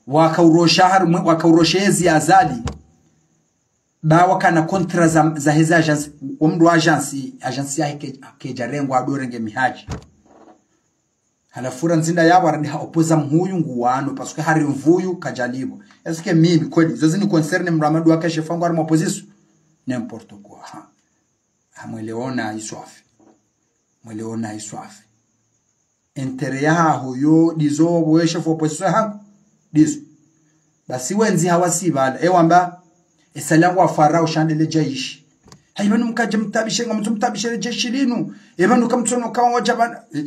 Wakaurosha harumwe, wakaurosha ezi Azali. Ba wakana kontra za, za heza agence, wo mndru wa agence, agence yahe ke, kedjarengwa adorenge mihadji. Halafu ra nzinda yapvo aradi ha opposant mhuyu nguwano, parce que hari mvuyu kadjalipvo. Est-ce que mimi, kweli, zo zini concerne mndru Amadu waka shefu wangu harimwa opposition? N'importe quoi, ha. Ha mweleona iswafi. Mweleona iswafi. Intérêt yahaho yo, ndizo, pvo we shefu opposition hangu. Ndizo. Basi wendzi hawasi pvala. E wamba, esala ngwa farao shandele jeshi. Hayi pvanu mkadje mtabishe, ngamtso mtabishe le jeshi linu. E pvanu kamtsono kawa wadja pvanu. E,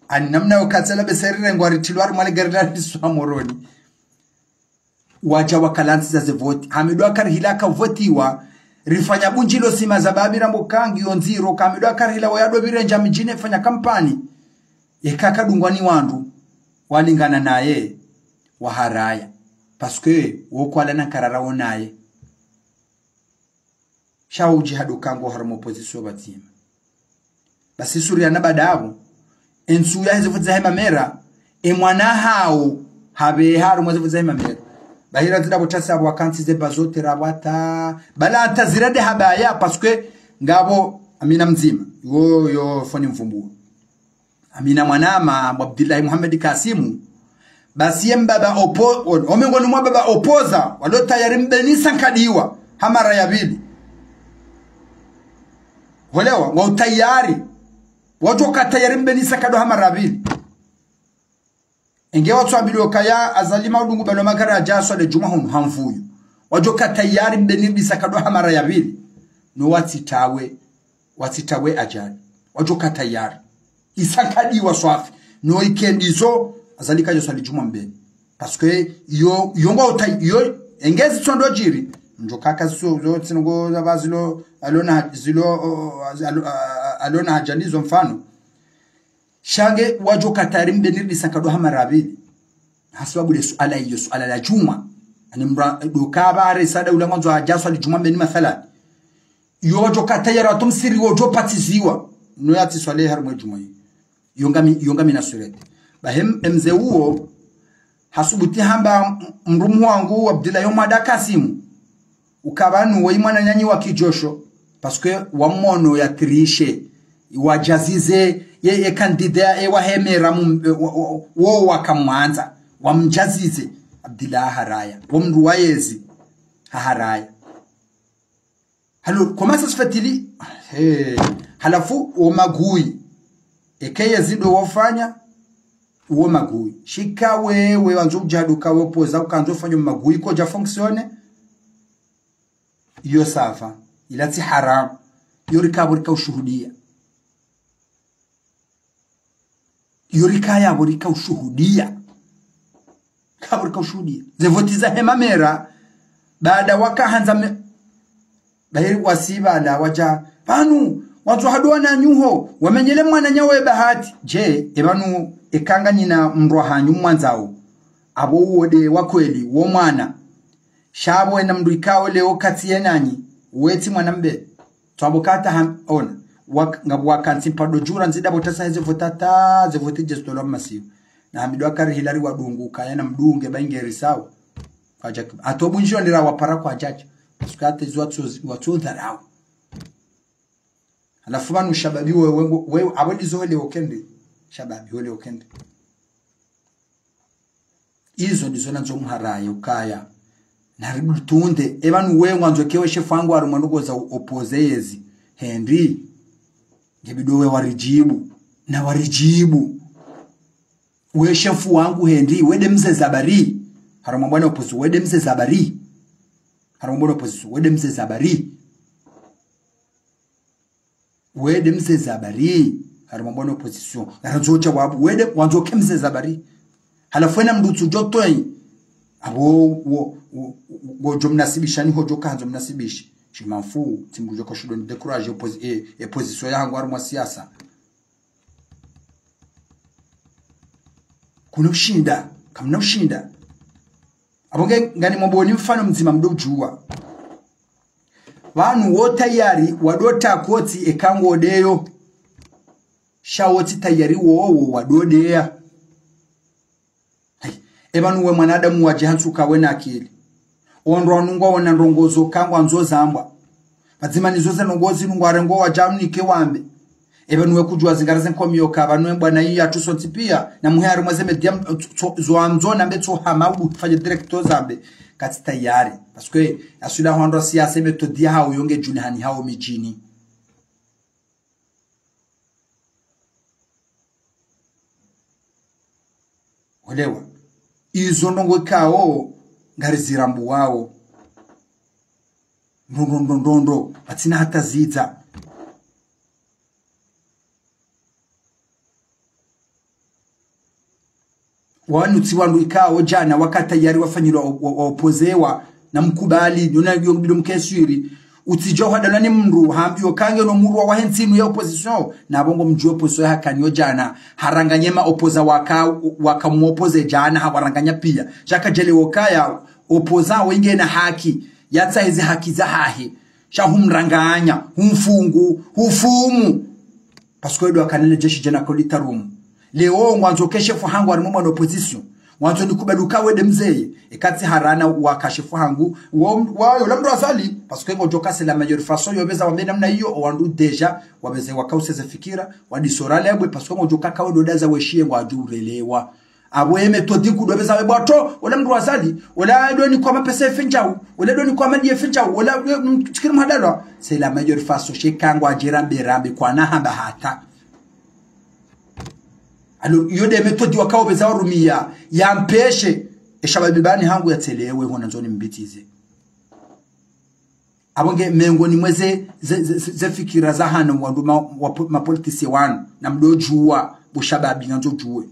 ani namna yo katsela beseri rengo aritilwa harimwa le gari la liswa Moroni. Wadja wakalantsiza ze voti. Hamidu akarihila akavotiwa. Rifanya bundjilo sima za babi rambo kangi yo ndziro. Hamidu akarihila wayado pvire ndja midjini fanya kampani. Eka kadungwa ni wandru. Walingana naye. Waharaya. Parce que wo kwala na nkarara wo naye. Sha udji hadu kango harumwa opposition pvadzima. Basi suri yana badapvo. Entsu yaheze voti zahe mamera. E mwana hawo. Hapve harumwa ze voti zahe mamera. Bahira zida pvo tasi apvo wakantsi ze bazote rapvata. Bala ata zirade habaya parce que ngapvo Amina Mdzima. Yo, yo, foni mvumbu. Amina Mwanama, Abdillahi Muhammad Kasimu, basi ye mbaba oppo-, o-, omengoni mwa baba opposant, walo tayari mbenisa nkadiwa, ha mara ya pvili. Holewa, wa utayari, wadjo ka tayari mbenisa nkadiwa ha mara ya pvili. Enge watso ambilwa kaya Azali maudungu balo magara adja aswale djumwa hunu ha mvuyu. Wadjo ka tayari mbenisa nkadiwa ha mara ya pvili. No watsitawe, watsitawe ajali. Wadjo ka tayari. Isankadiwa swafi. No ikendi zo, Azali kadjo swali djumwa Mbeni. Parce que yo, yo ngwa uta, yo, engezi tsondo djiri. Ndjo kaka zo, zo, tsinongo, zaba zilo, alona, zilo, o, o, alo-, a, a, alona hadjani zo mfano. Sha nge wadjo katari Mbeni risankadwa ha mara mbili. Hasababu le suala iyo, suala la djumwa. Ani mra, ndo kaba are sada ula mwandzo hadja swali djumwa Mbeni mathalan. Yo wadjo katayari wato msiri wodjo patiziwa. No yatsi swali harimwa djumwa iyo. Yo ngami, yo ngami na surete. Bahi mze uwo, hasubuti hamba m-, mrumu wangu Abdullah yo mwada Kasimu. Ukaba nuwo imwananyanyi wa kidjosho. Parce que wamono ya triche. Wadjazize, ye, ye candidat, ye wahemera mu, e, wo, wo, wo wakamwandza. Wamdjazize. Abdullah haharaya. Wo mndru wa yezi. Haharaya. Alors, comment ça se fait-il? He. Halafu, wo magui. Eka yezi ndo wafanya, wo magui. Shika wewe, wandzo udjadu ka wewe poza, ukandzo fanya magui, kodja fonctionne. Iyo ça va. Ila tsi haram. Iyo rika pvo rika ushuhudia. Iyo rika yapvo rika ushuhudia. Kapvo rika ushuhudia. Ze voti zahe mamera, baada wakahandza me-, bahi wasibala wadja, pvanu, wandzo hadwa na nyuho, wamenyele mwananya we bahati. Je, e pvanu eka nganyina mndru hanyu mwandzao. Apvo uwo nde wa kweli, wo mwana. Sha pvo ena mndru ikao leo katsi yenanyi, wetsi mwana mbe. Tswapvo kata ham-, ona. Wak-, ngapvo wakantsi mpado djura ndzida pvo tasa heze voti ta, ze voti dje zitolwa masihu. Na hamidu akari Hilari wadungu, kaya na mdunge, ba ingeri sawa. Kwa djaki. Ato bunjio nira wapara kwa djaki. Parce que ata izo watso, watso dharau. Halafu pvanu shababi wewe, wewe, apvo ndizo hole okende. Shababi hole okende. Izo ndizo nandzo muharaye ukaya. Naridutunde, e pvanu we ngwandzo kewe shefu hangu harumwa ndrongoo za u-, opposé yezi. Hindri. Ngebidi we waridjibu. Na waridjibu. We shefu wangu hindri, we nde mze zabari. Harumwa bwana opposé, we nde mze zabari. Harumwa bwana opposé, we nde mze zabari. We nde mze zabari, harumwa bwana opposition. Ngarandzo djawabu, we nde wandzo ke mze zabari. Halafu ena mndru tsudjo toi. Apvo, wo, wo, wo, wo djo mnasibisha ni hodjo kandzo mnasibishi. Shimamfu, tsi mndru djo kashudo ni décourager opposi-, e, e position ya hangu harumwa siasa. Kuna ushinda, kamuna ushinda. Apvo nge, ngani mwamboni mfano mdzima mdo udjuwa. Pvanu wo tayari, wado ta kotsi eka ngo ndeyo. Sha wotsi tayari wowo wado ndeya. Hai, e pvanu we mwanadamu wadje hantsu ka wena akili. Ondro wanu ngwaona ndrongoo zo ka ngwandzo zambwa. Pvadzima nizo ze ndrongoo zinu ngwarengo wadja mnike wambe. E pvanu we kudjuwa zingara ze nkomiyo ka pvanu we bwana iya tusontsi piya. Na muhe harumwa ze média m-, tso-, tso-, zo amdzo nambe tso hama udu fanya direct to zambe. Katsi tayari. Parce que aswila hwandro siasa méthode ya hawo yo nge djuni hani hawo midjini. Olewa. Izo ndrongoo ikao, ngarizirambuwao. Ndro, ndro, ndro, ndro, ndro. Pvatsina hata zidza. Wanu tsi wandru ikao djana waka tayari wafanyilwa wa, wa, wa opposewa na mkubali, nyona yo mbilo mkeswiri. Utsidjo hwadalwa ni mndru, hambiwa kange no murwa wahe ntsinu ya opposition, na pvo ngo mdjuwe opposition ya hakaniyo djana, haranganye ma opposant waka, waka mu oppose djana, hawaranganya piya. Djaka djele wokaya, opposant wenge na haki, yatsahe ze haki zahahe. Sha humranganya, humfungu, hufumu. Parce que ndo akana le jeshi djana ko litarumu. Leo ngwandzo ke shefu hangu harimwa mwana opposition. Ngwandzo nikubali uka we nde mzeye. Eka tsi harana waka shefu hangu. Wo, wa, ola mndru Azali. Parce que ngodjo ka c'est la meilleure façon. Yo pveza wambe namna iyo. Owandru déjà. Wapveze waka useze fikira. Wadisora lebwe. Parce que ngodjo ka ka we ndo daza weshiye ngwadjo urelewa. Apvo ye méthode kudo pveza we bwato, ola mndru Azali, ola ndo ni kwa mapesa ye fendjau, ola ndo ni kwa madi ye fendjau, ola ndo, mm, tsikiri mhadalwa. C'est la meilleure façon, she kangwa djera mbe rambe, kwana hamba hata. Alors, iyo nde méthode wakao pveza warumiya, ya mpeshe, e shababi bani hangu ya tselewe, hona ndzoni mbitize. Apvo nge mengoni mwa ze, ze, ze, ze, ze fikira za hanu wandru ma, wa, mapolitisiye wanu, na mdo djuwa, bo shababi ngandzo djuwe.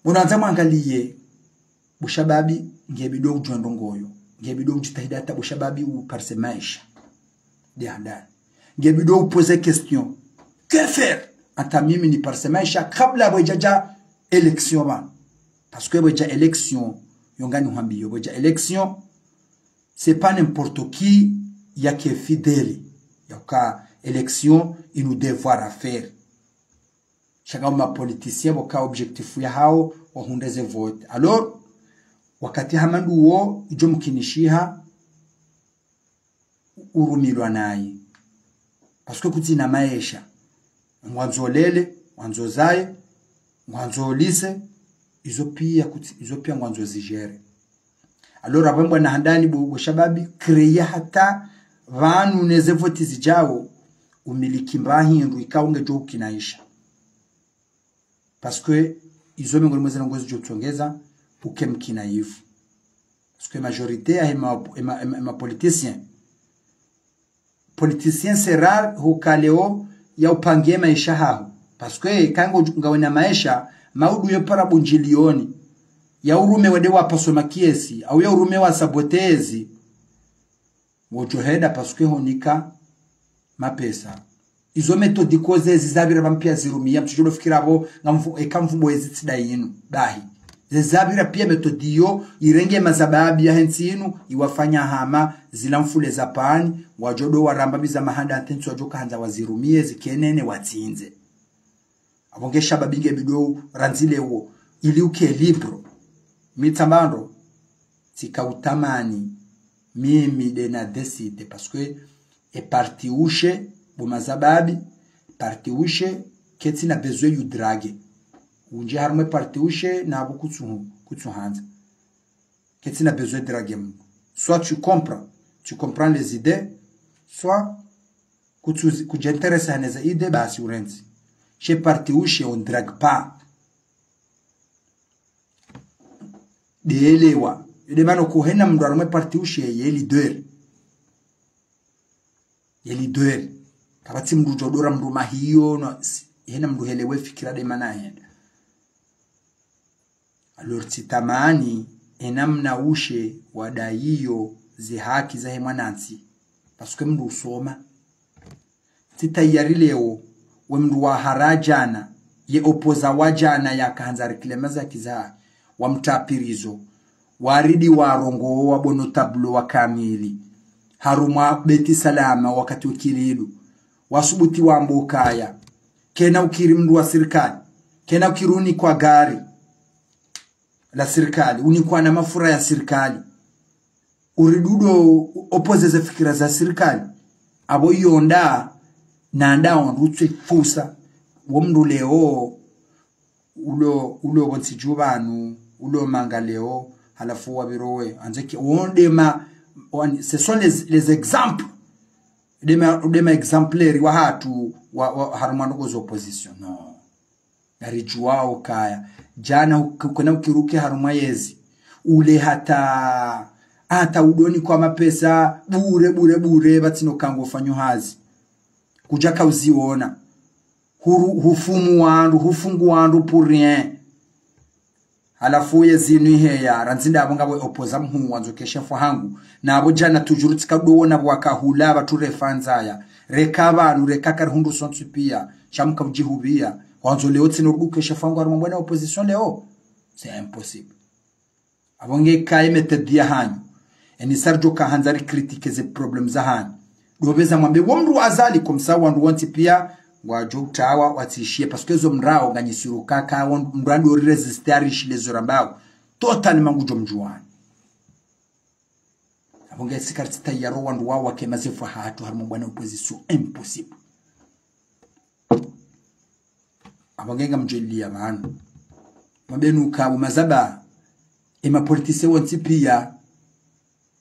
Mwanandza mwangaliye, bo shababi, nge bidi udjuwe ndrongo yo. Nge bidi udjitahidi hata bo shababi uparise maesha. Nde handani. Nge bidi uposer question. Que faire? Hata mimi niparise maesha kabla pvwadja élection pvanu. Parce que pvwadja élection, yo ngani hwambiyo, pvwadja élection, c'est pas n'importe qui yake fidèle. Yaka élection, inu devoir à faire. Sha ngapvo mapolitisiye pvoka objectif yahawo wahundre ze vote. Alors, wakati hama nduwo, idjo mkinishiha, urumilwa nayi. Parce que kutsina maesha. Ngwandzo lele, ngwandzo zaye, ngwandzo lise, izo piya kutsi, izo piya ngwandzo zigérer. Alors, apvo mbwana handani bo, bo shababi, créer hata pvanu ne ze vote zidjawo, umiliki mba hindru ikao ngedjo ukinaisha. Parce que izo mengoni mwa ze ndrongo zidjo tsongeza, uke mkinayifu. Parce que majorité ya hema, hema, hema, hema politicien. Politicien c'est rare huka leo ya upange maesha haho. Parce que kango ngawe na maesha, maudu yo para bundjilioni. Ya urume wende wapaswe makiesi, au ya urume wa sabotezi. Wodjo henda parce que honika mapesa. Izo méthode ko ze zizapvira pvampiya zirumiya, mtsudjo fikira pvo, ngamfu, eka mfumbo ezi tsi nda inu. Bahi. Ze zapvira piya méthode iyo, irenge mazababi yahe ntsi inu, iwafanya hama, zila mfule za pani, wadjo ndo waramba biza mahanda ntsi wadjo kahandza wazirumiye, zikenene, watsindze. Apvo nge shababi nge bidi randzile wo, ili uke libre. Mi tsamba ndro, tsika utamani, mimi nde na décide, parce que e parti ushe, bo mazababi, parti ushe, ketsina besoin yu drague. Undji harumwa e parti ushe, na apvo kutsu, kutsu handza. Ketsina besoin drague mndru. Soit tu comprends, tu comprends les idées, soit kutsu, kudja intéressé hane ze idées, basi urentsi. She parti ushe, on drague pas. Ndeyelewa. Yo nde mana ko hena mndru harumwa e parti ushe ye leader. Ye leader. Kapvatsi mndru djo dora mndru mahiyo, no, si, hena mndru helewe fikira nde mana henda. Alors, tsitamani, ena mna ushe wadayiyo ze haki zahe mwanantsi. Parce que mndru usoma. Tsitayari leo, we mndru wa hara djana, ye opposant wa djana yaka handza réclamer ze haki zahe, wamtra prison, waridi warongowa bo notable wa kamili, harumwa Beit Salam wakati wa Ikililu, wasubuti wambe ukaya, kena ukiri mndru wa sirikali, kena ukiri unikwa gari la sirikali, unikwa na mafura ya sirikali. Uridi ndo opposer ze fikira za sirikali. Apvo iyo nda, na nda wandru tswe fusa. Wo mndru leo, ulo, ulo pvontsi dju pvanu, ulo manga leo, halafu wapviro we. Andze ke, wo nde ma, wan-, ce sont les, les exemples. Nde ma, nde ma exemplaires wahatru, wa, wa, harumwa ndrongo za opposition. Non. Ngaridjuwao kaya. Djana uk-, ukena ukiruke harumwa yezi. Ule hata, hata udonikwa mapesa, bure, bure, bure, pvatsina uka ngo fanyo hazi. Kudjaka uziona. Huru, hufumu wandru, hufungu wandru pour rien. Halafu yezi inu iheya, randzi nda apvo ngapvo opposant mhuu wandzo ke shefu hangu. Na apvo djana toujours tsika ndo wona pvwaka hula, pvatsu refa ndzaya. Reka pvanu, reka karihundru sontsi piya. Sha mka udjihupviya. Wandzo leo tsino ruduke shefu hangu harumwa mbwana opposition leo. C'est impossible. Apvo nge kayi méthode ya hanyu. Eni sa ridjo ka handza ri critiquer ze problèmes za hanyu. Ndo pveza mwambe wo mndru wa Azali, comme ça wandru wontsi piya, ngwadjo utawa, watsishiye, parce que zo mrao, nganyi sûr kaka, wo mndru ando ri résister, arishile zo rambao. Totalement ngudjo mdjuwani. Apvo nge si karitsi tayari wandru wao wake mazefu hatru harumwa mbwana opposition, impossible. Apvo nge ngamdjoliya pvanu. Mwambe nuka bo mazaba, ema politiciens wontsi piya,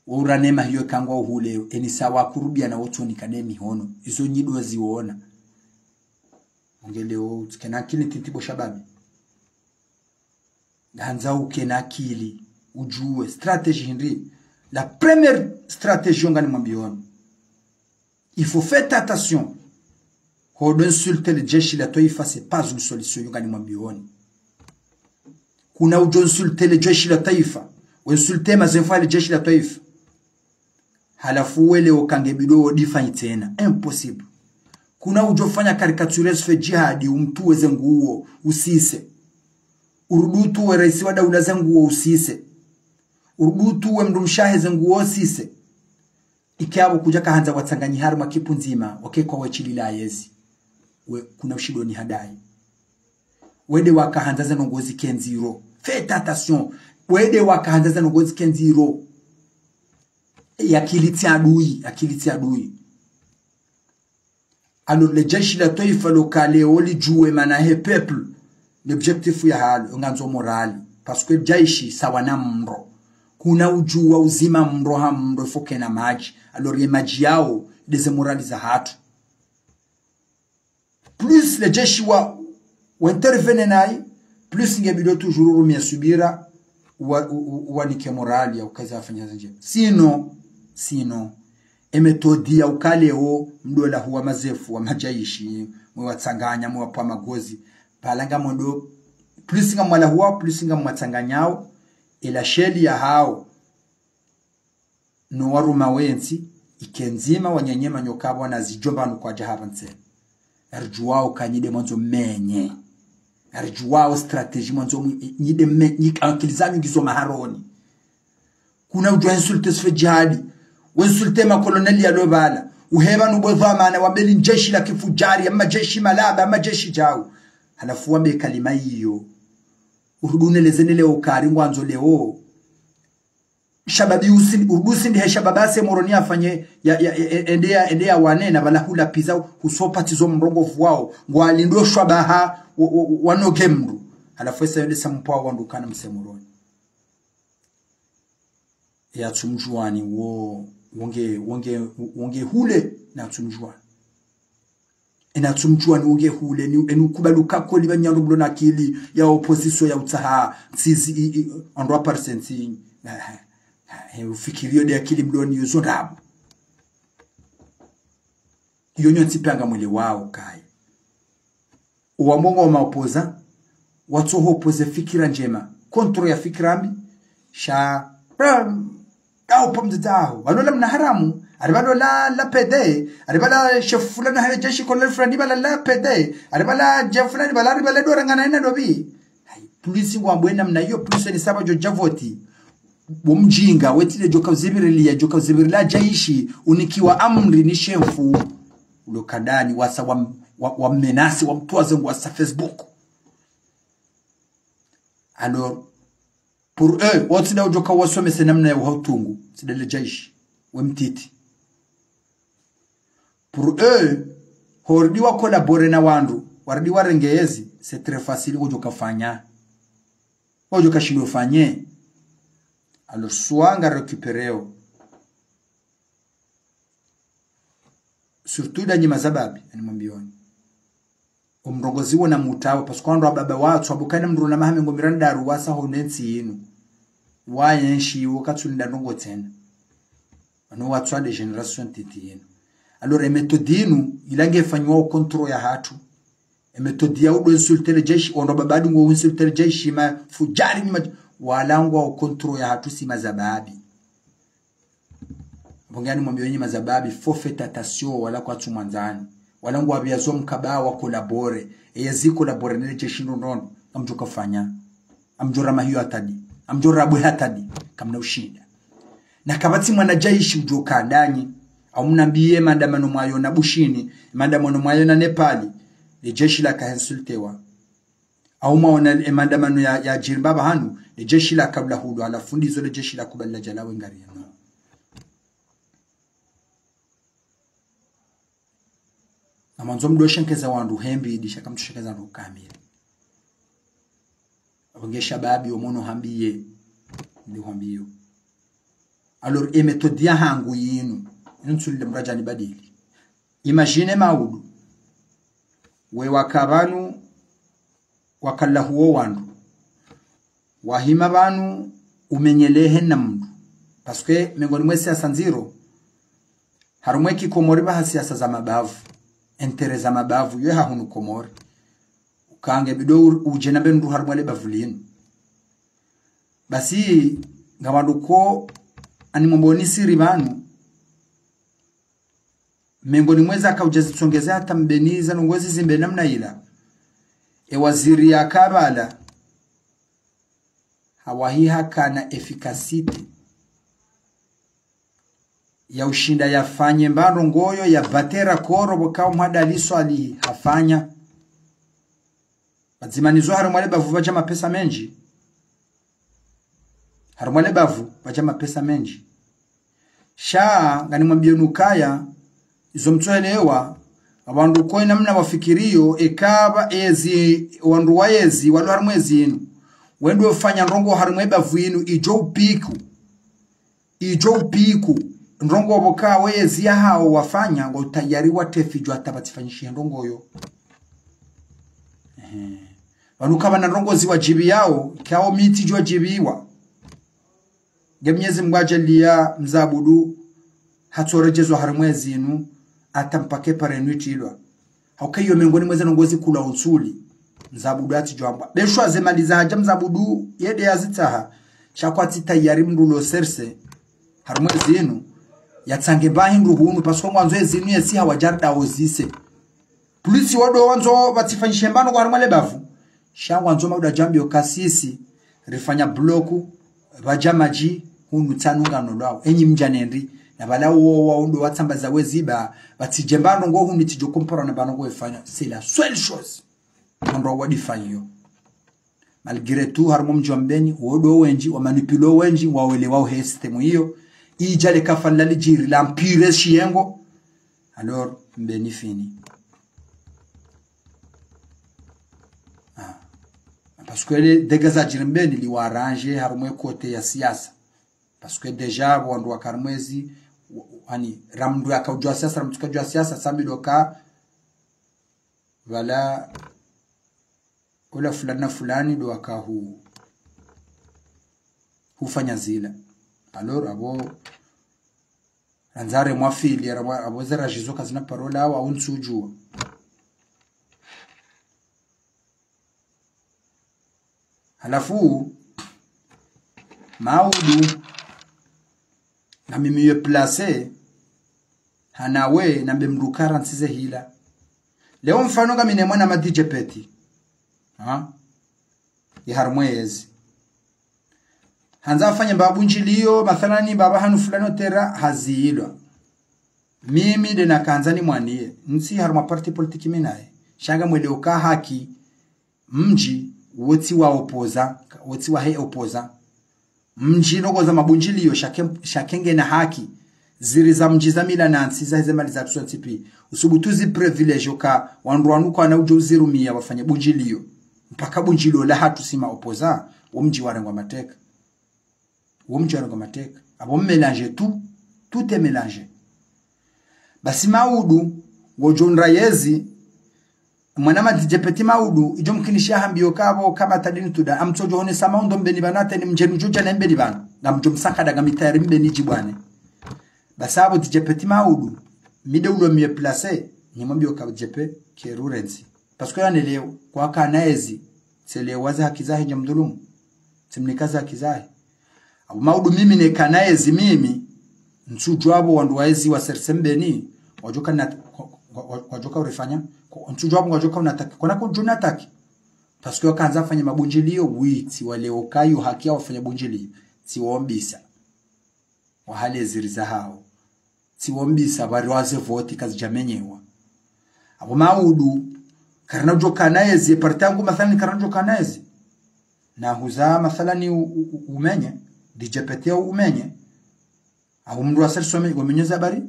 wo urane mahiyo kangwa uhule, eni sawa kurubiya na wotsoni kane mihono. Izo nyi ndo ziona. Apvo nge leo, tsikena akili ntiti bo shababi. Handza ukena akili, udjuwe, stratégie hindri. La première stratégie, yo ngamwambiyoni. Il faut faire attention. Ho do insulter le jeshi la twaifa, c'est pas une solution, yo ngamwambiyoni. Kuna udjo insulter le jeshi la twaifa, u insulter mazemfo ya le jeshi la twaifa, halafu wele ukange bido wo défendre tsena. Impossible. Kuna udjo fanya caricature Youssouf Djihadi, umtuwe ze nguo, usise. Urudi utuwe raisi wa daula ze nguo, usise. Urudi utuwe mndru mshahe ze nguo, usise. Ike apvo kudja kahandza watsanganyi harumwa ekipu ndzima, wake kwa wetsilila yezi. We, kuna ushindo ni hadayi. Wende wakahandza ze ndrongo zike ndziro. Faites attention. Wende wakahandza ze ndrongo zike ndziro. Ye akili tsi adui, akili tsi adui. Alors, le jeshi la twaifa lo kale wo lidjuwe mana he peuple, l'objectif ya halo, ngandzo morali. Parce que jeshi sawa na mro. Kuna udjuwa uzima mro ha mro, il faut kena madji. Alors, ye madji yawo, ndeze morali za hatru. Plus le jeshi wa, wa intervenir nayi, plus nge bido toujours urumia subira, wa, u, u, uwanike morali ya ukaza afanya zindje. Sinon, sinon, e méthode ya ukale wo, mdo lahuwa mazemfo wa majeshi, mwe watsanganya, mwe wapva magozi. Pvala ngamwendo, plus ngamwalahuwa, plus ngamwatsanganyao, e la sheli ya hawo no waruma wentsi, ike ndzima wanyenye manyoka apvo na zidjomba nukwadja hapva ntsena. Aridjuwao ka nyi nde mwandzo menye. Aridjuwao stratégie mwandzo mu-, nyi nde me-, nyi akili zanyu ngizo maharoni. Kuna udjo insulter Youssouf Djihadi, u insulter ma colonel yalo pvala, uheba nubwe dhwamana wa mbeli njeshi la kifujari, ama jeshi malaba, ama jeshi djau. Halafu wambe kalima iyo. Urudi uneleze nele ukari ngwandzo leo. Shababi usi-, urudi usindi he shababi ase Moroni afanye ya, ya, ya, ende ya, ende ya wane na pvala hula piza husopatizo mrongo vuwao. Ngwalindo shwabaha wa, wa, wanoge mndru. Halafu esa yonde sa mpwa wandru kana mse Moroni. Ya tsumdjuwani wo, wonge, wonge, wonge hule na tsumdjuwani. Ena tsumdjuwani wonge hule, ni, enu kubaluka koli ba nyando mlo na akili ya opposition ya utsaha, ntsizi, i, i, andro aparsensi, eh, eh, eh, ufikiri yo nde akili mlo ni yuzo ndrabo. Iyo nyontsi pia ngamwelewao kayi. Uwambongo wa maopoza, watsoho opoze fikira ndjema, contre ya fikira mbi, sha, pram, kao pamdzaho. Walola mna haramu, ari walola la P D, ari wala chef fulani hale jeshi colonel fulani wala la P D, ari wala jeshi fulani wala, ari wala dora ngana ina dobi. Hayi, plus ngwambwe namna iyo, plus ni saba djo dja voti. Bo mdjinga, wetile djoka uzibiriliya, djoka uzibiriliya jeshi, unikiwa amri ni shefu. Ulo kandani, wasa wa, wa, wa menace, wa mtwaze ngwasa Facebook. Alors, pour eux, wo tsi nda udjoka wasomese namna ya uha utungu, tsi nda le jeshi, we mtiti. Pour eux, horudi wa collaborer na wandru, warudi warenge yezi, c'est très facile, ngodjoka fanya. Ngodjoka shindo fanye. Alors, soit nga récupérer wo. Surtout ndanyi mazababi, ani mwambiyoni. Omrongozi wo na mutawa, parce que wandru wa baba watsu, abukana mndru na maha mengo miraru wasa ho nentsi yinu. Wayenshi, wo katsulinda ndrongo tsena. Wanu watsu wa de génération titi yinu. Alors, e méthode yinu, ila nge fanyiwa o contrôle ya hatru. E méthode ya udo insulter le jeshi, ondro babadi ngo insulter le jeshi, mafujari ni ma-, wala ngwa o contrôle ya hatru si mazababi. Apvo nge ani mwambiyo nyi mazababi, faut faire attention, wala kwatsu mwandzani. Wala ngwa biya zo mkaba wa collaborer. Eye zi collaborer nele jeshi ndrondondo. Kamdjoka fanya. Amdjora mahiyo hatadi. Amdjora bwe hatadi. Kamna ushinda. Na kapvatsi mwana jeshi udjoka ndanyi. Au mnambiye maandamano mwayo na Bushini. Maandamano mwayo na Nepali. Le jeshi laka insultewa. Au mwaona e maandamano ya, ya djiri mbaba hanu, le jeshi laka bula hudo, halafu ndizo le jeshi la kubali la djalawe ngari yanu. Na mwandzo mdo shenkeza wandru hembi, ndisha kamtsu shenkeza wandru kamili. Apvo nge shababi omono hambiye, ndi hambiyo. Alors, e méthode ya hangu yinu, yinu ntsulile mradjani badili. Imagine maudu. We waka pvanu, wakala huwo wandru. Wahima pvanu umenyelehe na mndru. Parce que mengoni mwe siasa ndziro, harumwa ye Komori pvaha siasa za mabavu, intérêt za mabavu, yo ha hunu Komori. Ukange bidi u-, udje na mbe ndru harumwa le bavu linu. Basi, ngapvandru ko, ani mwambo ni siri pvanu, mengoni mwe za kaudja zitsongeze hata mbeni za ndrongoo zizimbe namna ila. E waziri ya kabala, hawahi hakana efficacité ya ushinda yafanye mba ndrongoo yo ya batera koro pvwaka Mhadali Swalihi hafanya. Pvadzima nizo harumwa le bavu pvadja mapesa mendji. Harumwa le bavu pvadja mapesa mendji. Sha, nganimwambiyeni ukaya, izo mtsoelewa, wandru ko ina mna wafikiriyo, eka pva ezi, wandru wa ezi, walo harumwa ezi inu. Wendo ufanya ndrongoo harumwa e bavu inu, idjo upiku. Idjo upiku. Ndrongoo pvoka we ezi ya hawo wafanya, ngo tayari watefi djwa hata pvatsifanyishihe ndrongoo yo. Ehe. Pvanu kapvana ndrongoo ziwadjibiyawo, ikao mi tsidjo djibiwa. Nge Mnyezi Mngu adjaliya Mze Abudu hatsoredjezwa harumwa ezi inu, hata mpaka e pare inu itrilwa. Hauka iyo mengoni mwe ze ndrongoo zikula utsuli. Mze Abudu hatsidjwambwa. Beshwa ze mali za hadja Mze Abudu yende yazitsaha. Sha kwatsi tayari mndru lo serse harumwa ezi inu, yatsange mba hindru hunu, parce que ngwandzo ezi inu yesi hawadjarida ozise. Plus wodo wandzo pvatsifanyishe mba ndrongoo harumwa le bavu. Sha ngwandzo mauda djambiyo kasisi, rifanya bloku, pvadja madji, hunu tsanunga no lwawo. Enyi mdja nendri, na pvala uwo wa undo watsambaza weziba, pvatsidje mba ndrongoo hunu tsidjo kumpara na mba ndrongoo ifanya. C'est la seule chose. Ndrongoo wadifanyo. Malgré tout, harumwa mdji wa Mbeni, wodo wendji, wa manipulé wendji, wawelewa uhe système iyo, idja le kafa lali djiri, la mpire shiyengo, alors, Mbeni fini. Ah. Parce que le dégâts zadjiri Mbeni, liwa arrangé, harumwa e côté ya siasa. Parce que déjà, wandru waka harumwa ezi, wa-, ani, ra mndru yakaudjua siasa, ra mndru kadjua siasa, sambi doka, pvala, ola fulani na fulani ndo waka hu-, hufanya zila. Alors, apvo, randzare mwafili, ara mwa-, apvo zera jizo kazina parole awa, au ntsudjua. Halafu, maudu, na mimi ye placé, hanawe, na mbe mndru kara ntsize hila. Leo mfano ngamina mwana ma D J Petit. Ha? Ye harumwa ezi. Handza afanye mba bundjiliyo, mathalani mbaba hanu fulani otera, haziyilwa. Mimi nde nakandza nimwaniye. Ntsi harumwa parti politique mi naye. Sha ngamwelewo ka haki, mdji, wotsi wa opposant, wotsi wahe opposant. Mdji ndrongoo za mabundjiliyo, shake, shake ngena haki. Ziri za mdji za mila na ntsi za heze mali za tsuwa ntsi pi. Usubutu zi privilège oka, wandru wanu kwana udjo uzirumiya wafanye bundjiliyo. Mpaka bundjiliyo la hatru si ma opposant, wo mdji warengwa mateka. Wo mdji warengwa mateka. Apvo mélangé tout, tout est mélangé. Basi maudu, ngodjo ndra yezi, mwana ma D J Petit maudu, idjo mkinisha hambiyo kapvo kama tadini tuda, amtsodjo honesa maundo Mbeni pvanu hata ni mdjenu djudja na Mbeni pvanu, ngamdjo msakada ngami tayari Mbeni djibwane. Basi apvo D J Petit maudu, mi nde ulo mieux placé, nimwambiyo ka D J P, keru rentsi. Parce que yanelewo, kwakana ezi, tselewa ze haki zahe ndja mdhulumu. Tsimnika ze haki zahe. Apvo maudu mimi nekana ezi mimi, ntsudjua apvo wandru wa ezi wa serse Mbeni, wadjoka na, kwa, kwa, kwa, wadjoka urifanya, kwa, ntsudjua apvo wadjoka unataki, kona kudjuna taki. Parce que wakandza afanye mabundjiliyo, witsi, waleo kayo haki ya wafanye bundjiliyo, tsiwombisa. Wahale ziri za hawo. Tsiwombisa pvwari waze voti kazidja menyewa. Apvo maudu, karina udjo kana ezi, ye parti yangu mathalani karina udjo kana ezi. Na huza mathalani u-, u-, u-, umenye, D J Petit umenye. Apvo mndru wa serse umenye, wamenye za habari,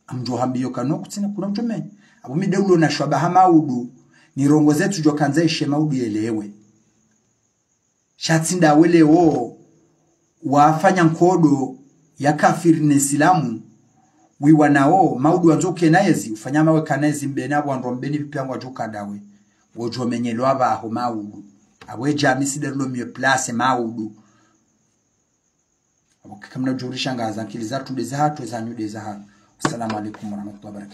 amdjo hambiyo kano kutsina kuna udjo menye. Apvo mi nde ulo na shwabaha maudu, ni ndrongoo zetsu djo kandza ishe maudu yelewe. Sha tsi nda welewo, wafanya nkodo ya kafiri ne silamu, wiwa nawo, maudu wandzo ukena ezi, ufanya mawe kana ezi Mbeni apvo wandru wa Mbeni pvi pia ngwadjo kadawe, wodjo menyelwa apvaho maudu. Apvo edja mi si nde rilo mieux placé maudu. Abo kika mna djuri shangaza, nkili zatru nde zahatru, zanyu nde zahanyu. Assalamu alaikum warahmatullahi wabarakatuh.